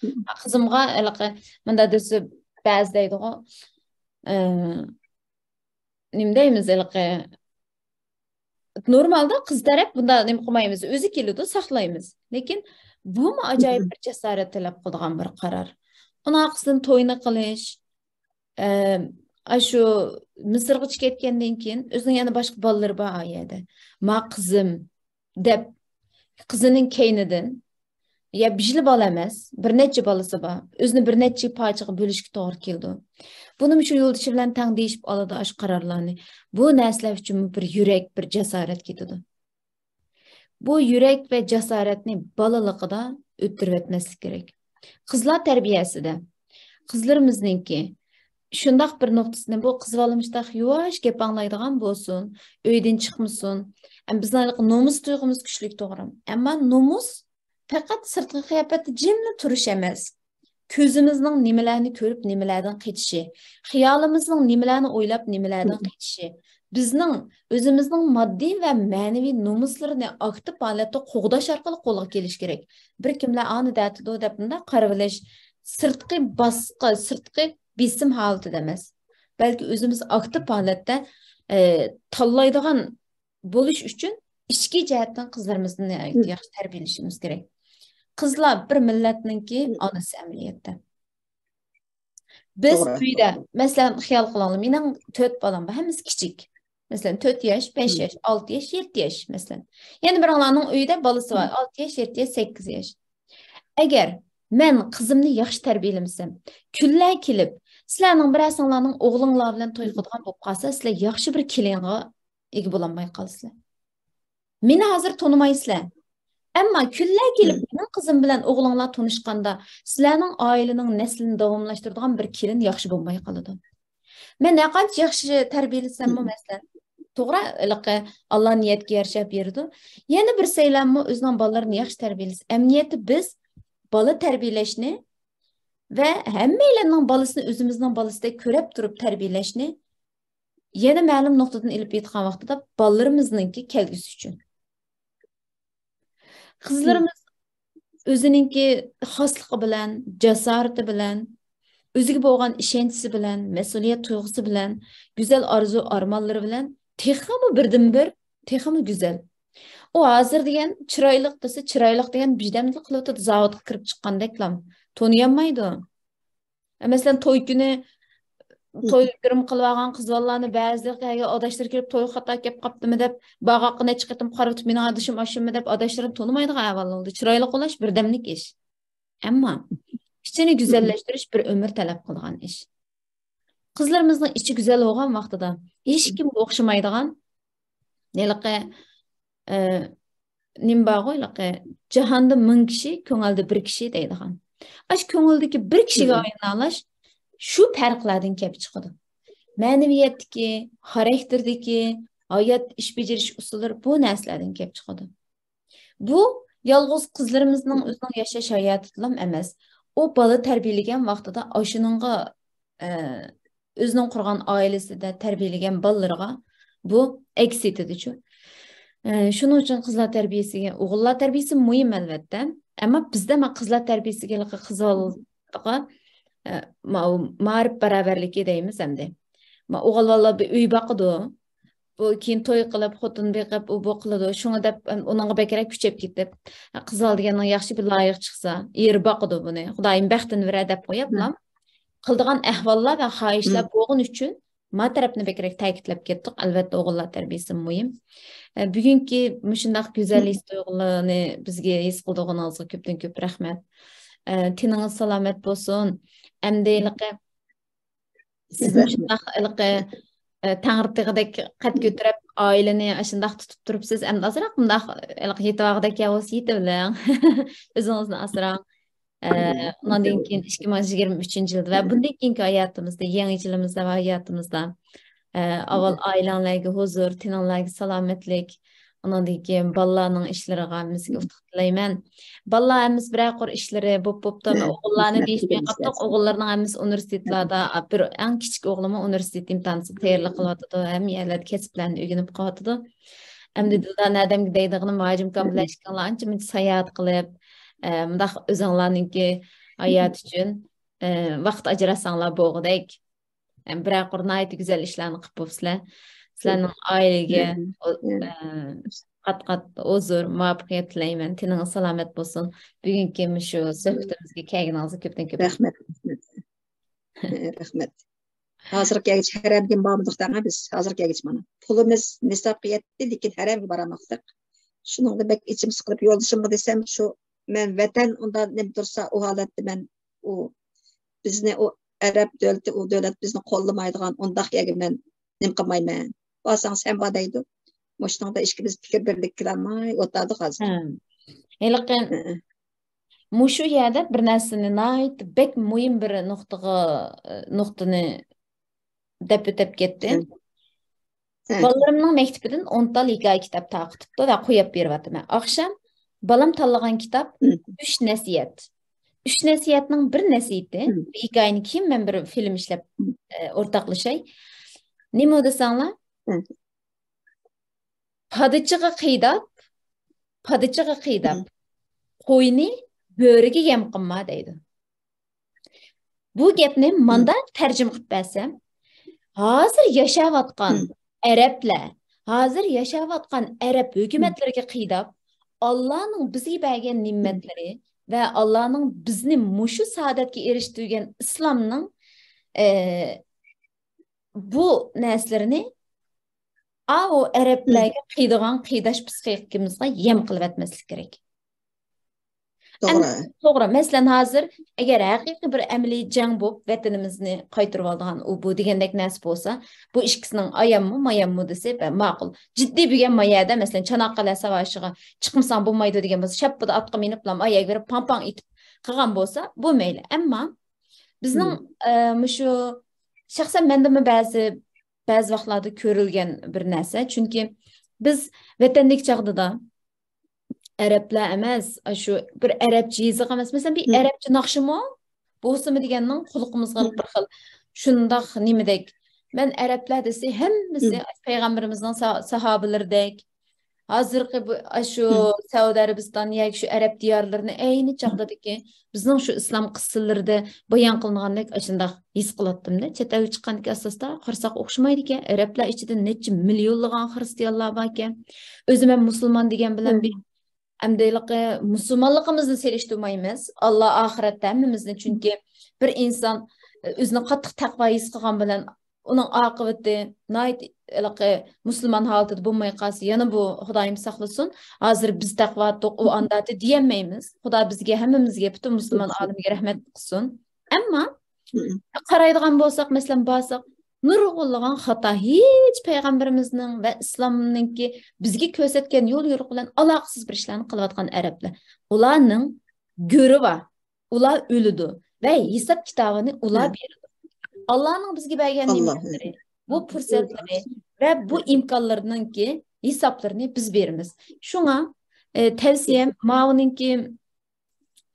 مم. قىزىمغا ھېلىقى مۇنداق دېسە، بەزى دەيدىغۇ، ئە، نېمە دەيمىز ھېلىقى، نورمالدا قىز تەرەپ بۇنداق نېمە قىلمايمىز، ئۆزى كېلىدۇ، ساقلايمىز. لېكىن بۇمۇ ئاجايىپ بىر جاسارەت تەلەپ قىلىدىغان بىر قارار. ئۇنىڭ ئارقىسىدىن توينى قىلىش، ئە، ئاشۇ مىسىرغىچە كەتكەندىن كېيىن ئۆزىنىڭ يەنە باشقا بالىلىرى بار ئا يەردە. ما قىزىم دەپ قىزىنىڭ كەينىدىن يا بىرلا بالا ئەمەس، بىر نەچچە بالىسى بار. ئۆزىنى بىر نەچچە پارچىغا بۆلۈشكە توغرا كېلىدۇ. بۇنىمۇ شۇ يولدىشى بىلەن تەڭ دېيىشىپ ئالىدۇ ئاشۇ قارارلارنى. بۇ نەرسىلەر ئۈچۈنمۇ بىر يۈرەك، بىر جاسارەت كېتىدۇ. بۇ يۈرەك ۋە جاسارەتنى بالىلىقىدا ئۆتتۈرۈۋەتمەسلىك كېرەك. قىزلار تەربىيەسىدە قىزلىرىمىزنىڭكى، شۇنداق بىر نۇقتىسىنى، بۇ قىز بالا مۇشتاق يۇۋاش گەپ ئاڭلايدىغان بولسۇن، ئۆيدىن چىقمىسۇن. ئەم، بىزنىڭ ھېلىقى نومۇس تۇيغۇمىز كۈچلۈك، توغرا. ئەمما نومۇس پەقەت سىرتقى قىياپەتتە جىملا تۇرۇش ئەمەس. كۆزىمىزنىڭ نېمىلەرنى كۆرۈپ، نېمىلەردىن قېچىشى، خىيالىمىزنىڭ نېمىلەرنى ئويلاپ، نېمىلەردىن قېچىشى، بىزنىڭ ئۆزىمىزنىڭ ماددىي ۋە مەنىۋى نومۇسلىرىنى ئاكتىپ ھالەتتە قوغداش ئارقىلىق قولغا كېلىشى كېرەك. بىر كىملەر ئانى دەتىدۇ دەپ مۇنداق قارىۋېلىش، سىرتقى باسقا، سىرتقى بېسىم ھالىتىدە ئەمەس، بەلكى ئۆزىمىز ئاكتىپ ھالەتتە، ئە، تاللايدىغان بولۇش ئۈچۈن ئىچكى جەھەتتىن قىزلىرىمىزنى ناھايىتى ياخشى تەربىيەلىشىمىز كېرەك. قىزلار بىر مىللەتنىڭكى ئانىسى ئەمەلىيەتتە. بىز توغرا، ئۆيدە، توغرا. مەسىلەن، خىيال قىلىڭلار، مېنىڭ تۆت بالام بار، ھەممىسى كىچىك. مەسىلەن، تۆت ياش، بەش ياش، ئالتە ياش، يەتتە ياش، مەسىلەن. يەنە بىرىڭلارنىڭ ئۆيىدە بالىسى بار، ئالتە ياش، يەتتە ياش، سەككىز ياش. ئەگەر مەن قىزىمنى ياخشى تەربىيەلىمىسەم، كۈنلەر كېلىپ، سىلەرنىڭ بىرەرسىڭلارنىڭ ئوغلۇڭلار بىلەن توي قىلىدىغان بولۇپ قالسا، سىلەر ياخشى بىر كېلىنغا ئىگە بولالماي قالىسىلەر. مېنى ھازىر تونۇمايسىلەر. ئەمما كۈنلەر كېلىپ، مېنىڭ قىزىم بىلەن ئوغلۇڭلار تونۇشقاندا، سىلەرنىڭ ئائىلىنىڭ نەسلىنى داۋاملاشتۇرىدىغان بىر كېلىن ياخشى بولماي قالىدۇ. مەن ھەرقانچە ياخشى تەربىيەلىسەممۇ، مەسىلەن، توغرا، ھېلىقى ئاللا نىيەتكە يارىشا بېرىدۇ. يەنە بىر سەيلەنمۇ ئۆزىنىڭ بالىلىرىنى ياخشى تەربىيەلىسە. ئەمەلىيەتتە بىز بالا تەربىيەلەشنى ۋە ھەممەيلەننىڭ بالىسىنى ئۆزىمىزنىڭ بالىسىدەك كۆرەپ تۇرۇپ تەربىيەلەشنى يەنە مەلۇم نۇقتىدىن ئېلىپ ئېيتقان ۋاقتىدا بالىلىرىمىزنىڭكى كەلگۈسى ئۈچۈن. قىزلىرىمىز ئۆزىنىڭكى خاسلىقى بىلەن، جاسارىتى بىلەن، ئۆزىگە بولغان ئىشەنچىسى بىلەن، مەسئۇلىيەت تۇيغۇسى بىلەن، گۈزەل ئارزۇ ئارمانلىرى بىلەن تېخىمۇ بىردىنبىر، تېخىمۇ گۈزەل. ئۇ ھازىر دېگەن چىرايلىق دېسە، چىرايلىق دېگەن بىردەمدىلا قىلىۋاتىدۇ، زاۋۇتقا كىرىپ چىققاندەكلا. تونۇيالمايدۇ. مەسىلەن، توي كۈنى توي گىرىم قىلىۋالغان قىز بالىلارنى بەزىلىرى ئاداشلىرى كېلىپ، تويغا خاتا كەپ قاپتىمۇ دەپ، باغاققا نەچچە قېتىم قارىۋېتىپ، مېنىڭ ئادىشىم ئاشۇمۇ دەپ، ئاداشلىرىنى تونۇمايدىغان ئەھۋال بولدى. چىرايلىق بولۇش بىردەملىك ئىش. ئەمما ئىچىنى گۈزەللەشتۈرۈش بىر ئۆمۈر تەلەپ قىلىدىغان ئىش. قىزلىرىمىزنىڭ ئىچى گۈزەل بولغان ۋاقتىدا، ھېچكىمگە ئوخشىمايدىغان، ھېلىقى، ئە، نېمە بارغۇ، ھېلىقى، جاھاندا مىڭ كىشى، كۆڭۈلدە بىر كىشى دەيدىغان. ئاشۇ كۆڭۈلدىكى بىر كىشىگە ئايلىنالاش شۇ پەرقلەردىن كېلىپ چىقىدۇ. مەنىۋىيەتتىكى، خاراكتېردىكى، ھايات ئىش بېجىرىش ئۇسۇللىرى بۇ نەرسىلەردىن كېلىپ چىقىدۇ. بۇ يالغۇز قىزلىرىمىزنىڭ ئۆزىنىڭ ياشاش ھاياتىدىلا ئەمەس. ئۇ بالا تەربىيەلىگەن ۋاقتىدا ئاشۇنىڭغا، ئە، ئۆزىنىڭ قۇرغان ئائىلىسىدە تەربىيەلىگەن بالىلىرىغا بۇ ئەكس ئېتىدىچۇ. ئە، شۇنىڭ ئۈچۈن قىزلار تەربىيەسىگە، ئوغۇللار تەربىيەسى مۇھىم، ئەلۋەتتە. ئەمما بىزدە ما قىزلار تەربىيەسىگە ھېلىقى قىز بالىغا، ئە، ما-، مائارىپ باراۋەرلىكى دەيمىز ئەمدى. ما ئوغۇل بالىلار بىر ئۆي باقىدۇ. بۇ كېيىن توي قىلىپ، خوتۇن بېقىپ، ئۇ بۇ قىلىدۇ. شۇڭا دەپ، ئۇنىڭغا بەكرەك كۈچەپ كېتىپ، قىز بالا دېگەننىڭ ياخشى بىر لايىقى چىقسا، ئېرى باقىدۇ بۇنى. خۇدايىم بەختىنى بېرە دەپ قويۇپلا، قىلىدىغان ئەھۋاللار ۋە خاھىشلار بولغىنى ئۈچۈن ما تەرەپنى بەكرەك تەكىتلەپ كەتتۇق. ئەلۋەتتە، ئوغۇللار تەربىيەسى مۇھىم. ئە، بۈگۈنكى مۇشۇنداق گۈزەل ھېس تۇيغۇلارنى بىزگە ھېس قىلدۇرغىنىڭىزغا كۆپتىن كۆپ رەھمەت. ئە، تېنىڭىز سالامەت بولسۇن. ئەمدى ھېلىقى سىزمۇ شۇنداق ھېلىقى، ئە، تەڭرىتېغىدەك قەد كۆتۈرۈپ، ئائىلىنى ئاشۇنداق تۇتۇپ تۇرۇپسىز. ئەمدى ئازراق مۇنداق ھېلىقى يېتىۋالغۇدەك ياۋۇز يېتىۋېلىڭ. ئۆزىڭىزنى ئاسراڭ. ئە، ئۇنىڭدىن كېيىن ئىككى مىڭ يىگىرمە ئۈچىنچى يىلدا ۋە بۇندىن كېيىنكى ھاياتىمىزدا، يېڭى يىلىمىزدا ۋە ھاياتىمىزدا، ئە، ئاۋۋال ئائىلەڭلەرگە ھۇزۇر، تېنىڭلارگە سالامەتلىك، ئۇنىڭدىن كېيىن بالىلارنىڭ ئىشلىرىغا ھەممىسىگە ئۇتۇق تىلەيمەن. بالىلار ھەممىسى بىرەر قۇر ئىشلىرى بوپ بوپتۇ. مەن ئوغۇللارنى دېيىشمەي قاپتۇق. ئوغۇللىرىنىڭ ھەممىسى ئۇنىۋېرسىتېتلاردا، بىر ئەڭ كىچىك ئوغلۇممۇ ئۇنىۋېرسىتېت ئىمتىھانىغا تەييارلىق قىلىۋاتىدۇ. ھەممە يەرلەردە كەسىپلەرنى ئۆگىنىپ قېلىۋاتىدۇ. ئەمدى دىلدار نەدەمگە دەيدىغىنىم، ھاجىمكام بىلەن ئىككىڭلار ئانچە مۇنچە ساياھەت قىلىپ، ئە، مۇنداق ئۆزۈڭلارنىڭكى ھايات ئۈچۈن، ئە، ۋاقىت ئاجراتساڭلار بولغۇدەك. ئە، بىرەر قۇر ناھايىتى گۈزەل ئىشلارنى قىلىپ بوپسىلەر. سىلەرنىڭ ئائىلىگە، ئۇ، ئە، قات-قات ھۇزۇر، مۇۋەپپەقىيەت تىلەيمەن. تېنىڭىز سالامەت بولسۇن. بۈگۈنكى مۇشۇ سۆھبىتىمىزگە كەلگىنىڭىزگە كۆپتىن كۆپ رەھمەت. رەھمەت. ھازىرغا كەلگۈچە ھەرەمگە بارمىدۇق دەڭە بىز. ھازىرغا كەلگۈچە مانا. پۇلىمىز نىسابقا يەتتى، لېكىن ھەرەمگە بارالمىدۇق. شۇنىڭدا بەك ئىچىم سىقىلىپ، يولدىشىمغا دېسەم، شۇ مەن ۋەتەن ئۇنداق نېمە تۇرسا، ئۇ ھالەتتە مەن ئۇ بىزنى ئۇ ئەرەب دۆلىتى، ئۇ دۆلەت بىزنى قوللىمايدىغان ئۇنداق يەرگە مەن نېمە قىلمايمەن. بارساڭ سەن بار دەيدۇ. مۇشۇنىڭدا ئىككىمىز پىكىر بىرلىككە كېلەلمەي ئولتۇردۇق ھازىر. ھە. ھېلىقى ھە. مۇشۇ يەردە بىر نەرسىنى ناھايىتى بەك مۇھىم بىر نۇقتىغا، نۇقتىنى دەپ ئۆتۈپ كەتتى. بالىلىرىمنىڭ مەكتىپىدىن ئون تال ھېكايە كىتاب تارقىتىپتۇ ۋە قويۇپ بېرىۋاتىمەن. ئاخشام بالام تاللىغان كىتاب ئۈچ نەسىھەت. ئۈچ نەسىھەتنىڭ بىر نەسىھىتى، بۇ ھېكايىنى كېيىن مەن بىر فىلىم ئىشلەپ، ئە، ئورتاقلىشاي. نېمە دېسەڭلار؟ پادىچىغا قىيداپ، پادىچىغا قىيداپ، قوينى بۆرىگە يەم قىلما دەيدۇ. بۇ گەپنى ماندا تەرجىمە قىلىپ بەرسەم، ھازىر ياشاۋاتقان ئەرەبلەر، ھازىر ياشاۋاتقان ئەرەب ھۆكۈمەتلىرىگە قىيداپ، ئاللانىڭ بىزگە بەرگەن نېمەتلىرى ۋە ئاللانىڭ بىزنى مۇشۇ سائادەتكە ئېرىشتۈرگەن ئىسلامنىڭ، ئە، بۇ نەرسىلىرىنى ئاۋۇ ئەرەبلەرگە قىيىدىغان قىيداش پىسخىكىمىزغا يەم قىلىۋەتمەسلىك كېرەك. توغرا. ئەمدى توغرا. مەسىلەن، ھازىر ئەگەر ھەقىقىي بىر ئەمەلىي جەڭ بولۇپ، ۋەتىنىمىزنى قايتۇرۇۋالىدىغان ئۇ، بۇ دېگەندەك نەرسە بولسا، بۇ ئىككىسىنىڭ ئاياممۇ، ماياممۇ دېسە، بە-، ماقۇل. جىددىي بۈگۈن مايەدە، مەسىلەن، چاناققالە ساۋاشىغا چىقمىساڭ بولمايدۇ دېگەن بولسا، شاپپىدە ئاتقا مىنىپلا ئاياغ بېرىپ، پاڭ-پاڭ ئېتىپ قىلغان بولسا، بۇ مەيلى. ئەمما بىزنىڭ، ئە، مۇشۇ شەخسەن مەندىمۇ بەزى، بەزى ۋاقىتلاردا كۆرۈلگەن بىر نەرسە. چۈنكى بىز ۋەتەندىكى چاغدىدا ئەرەبلەر ئەمەس، ئاشۇ بىر ئەرەبچە يېزىق ئەمەس، مەسىلەن، بىر ئەرەبچە ناخشىمۇ بولسىمۇ دېگەننىڭ قۇلىقىمىزغا بىر خىل شۇنداق نېمىدەك. مەن ئەرەبلەر دېسە، ھەممىسى پەيغەمبىرىمىزنىڭ سا-، ساھابىلىرىدەك. ھازىرقى بۇ، ئاشۇ سەئۇدى ئەرەبىستان ياكى شۇ ئەرەب دىيارلىرىنى ئەينى چاغدىكى بىزنىڭ شۇ ئىسلام قىسسىلىرىدا بايان قىلىنغاندەك ئاشۇنداق ھېس قىلاتتىم-دە. چەت ئەلگە چىققاندىكىن ئاساستا قارىساق ئوخشىمايدىكەن. ئەرەبلەر ئىچىدە نەچچە مىليونلىغان خىرىستىيانلار باركەن. ئۆزى مەن مۇسۇلمان دېگەن بىلەن بىر ئەمدى ھېلىقى مۇسۇلمانلىقىمىزنى سېلىشتۇرمايمىز. ئاللا ئاخىرەتتە ھەممىمىزنى، چۈنكى بىر ئىنسان ئۆزىنى قاتتىق تەقۋا ھېس قىلغان بىلەن ئۇنىڭ ئاقىۋىتى ناھايىتى ھېلىقى مۇسۇلمان ھالىتىدە بولماي قالسا، يەنە بۇ خۇدايىم ساقلىسۇن، ھازىر بىز تەقۋا ئاتتۇق، ئۇ ئانداتى دېيەلمەيمىز. خۇدا بىزگە، ھەممىمىزگە، پۈتۈن مۇسۇلمان ئالىمىگە رەھمەت قىلسۇن. ئەمما قارايدىغان بولساق، مەسىلەن، بارساق، نۇرغۇنلىغان خاتا، ھېچ پەيغەمبىرىمىزنىڭ ۋە ئىسلامنىڭكى بىزگە كۆرسەتكەن يول يورۇق بىلەن ئالاقىسىز بىر ئىشلارنى قىلىۋاتقان ئەرەبلەر. ئۇلارنىڭ گۆرى بار. ئۇلار ئۆلىدۇ ۋە ھېساب كىتابىنى ئۇلار بېرىدۇ. ئاللانىڭ بىزگە بەرگەن نېمەتلىرى، بۇ پۇرسەتلىرى ۋە بۇ ئىمكانلىرىنىڭكى ھېسابلىرىنى بىز بېرىمىز. شۇڭا، ئە، تەۋسىيەم ماۋۇنىڭكى،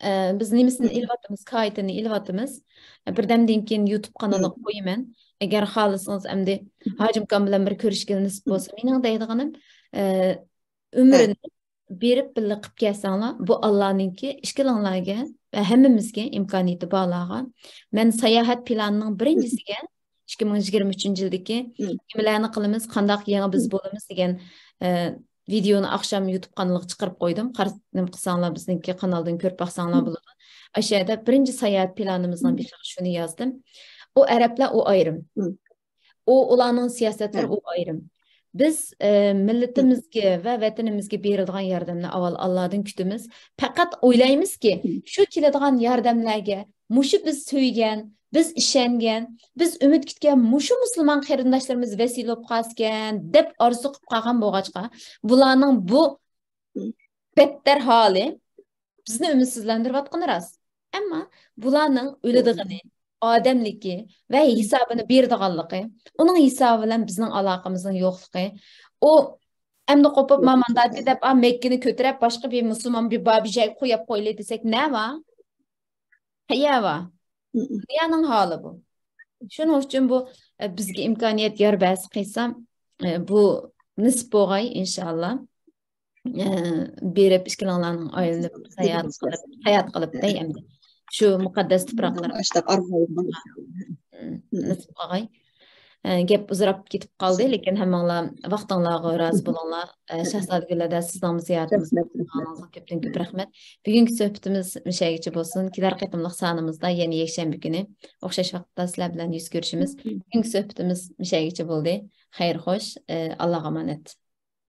ئە، بىز نېمىسىنى ئېلىۋاتىمىز، كايىتىنى ئېلىۋاتىمىز. ئە، بىردەمدىن كېيىن يۇتۇب قانىلىغا قويىمەن. ئەگەر خالىسىڭىز، ئەمدى ھاجىمكام بىلەن بىر كۆرۈشكىلى نېسىپ بولسا، مېنىڭ دەيدىغىنىم، ئە، ئۆمرىنى بېرىپ بىللە قىپ كەلسەڭلار، بۇ ئاللانىڭكى ئىككىلىڭلارگە ۋە ھەممىمىزگە ئىمكانىيىتى بارلارغا. مەن ساياھەت پىلانىنىڭ بىرىنچىسىگە ئىككى مىڭ يىگىرمە ئۈچىنچى يىلدىكى نېمىلەرنى قىلىمىز، قانداق يېڭى بىز بولىمىز دېگەن، ئە، ۋىدېيونى ئاخشام يۇتۇب قانىلىغا چىقىرىپ قويدۇم. قار-، نېمە قىلساڭلار، بىزنىڭكى قانالدىن كۆرۈپ باقساڭلار بولىدۇ. ئاشۇ يەردە بىرىنچى ساياھەت پىلانىمىزنىڭ بېشىغا شۇنى يازدىم. ئۇ ئەرەبلەر ئۇ ئايرىم. ئۇ، ئۇلارنىڭ سىياسەتلىرى ئۇ ئايرىم. بىز، ئە، مىللىتىمىزگە ۋە ۋەتىنىمىزگە بېرىلىدىغان ياردەمنى ئاۋۋال ئاللادىن كۈتىمىز. پەقەت ئويلايمىزكى، شۇ كېلىدىغان ياردەملەرگە مۇشۇ بىز سۆيگەن، بىز ئىشەنگەن، بىز ئۈمىد كۈتكەن مۇشۇ مۇسۇلمان قېرىنداشلىرىمىز ۋەسىلە بولۇپ قالسىكەن، دەپ ئارزۇ قىلىپ قالغان بولغاچقا، بۇلارنىڭ بۇ بەتتەر ھالى بىزنى ئۈمىدسىزلەندۈرۈۋاتقىنى راست. ئەمما بۇلارنىڭ ئۆلىدىغىنى، ئادەملىكى ۋە ھېسابىنى بېرىدىغانلىقى، ئۇنىڭ ھېسابى بىلەن بىزنىڭ ئالاقىمىزنىڭ يوقلۇقى، ئۇ ئەمدى قوپۇپ، مامان دادى دەپ، ئا، مەككىنى كۆتۈرۈپ، باشقا بىر مۇسۇلمان بىر بار بىر جايغا قويۇپ قويىلى دېسەك، نە بار؟ قەيەر بار؟ دۇنيانىڭ ھالى بۇ. شۇنىڭ ئۈچۈن بۇ، ئە، بىزگە ئىمكانىيەت يار بەرسە قىلسام، ئە، بۇ نېسىپ بولغاي، ئىنشائاللا. ئە، بېرىپ ئىككىلىڭلارنىڭ ئايلىنىپ ساياھەت قىلىپ، ساياھەت قىلىپ دەي ئەمدى. شۇ مۇقەددەس تۇپراقلارغا. ئاشتاق ئارزۇ. نېسىپ قىلغاي. ئە، گەپ ئۇزىراپ كېتىپ قالدى، لېكىن ھەممىڭلار ۋاقتىڭلارغا رازى بولۇڭلار. ئە، شاھزادىگۈل ھەدە، سىزنىڭمۇ زىيارىتىمىزگە كەلگىنىڭىزگە كۆپتىن كۆپ رەھمەت. بۈگۈنكى سۆھبىتىمىز مۇشۇ يەرگىچە بولسۇن. كېلەر قېتىملىق سانىمىزدا يەنە يەكشەنبە كۈنى ئوخشاش ۋاقىتتا سىلەر بىلەن يۈز كۆرۈشىمىز. بۈگۈنكى سۆھبىتىمىز مۇشۇ يەرگىچە بولدى. خەير خوش، ئە، ئاللاغا ئامانەت.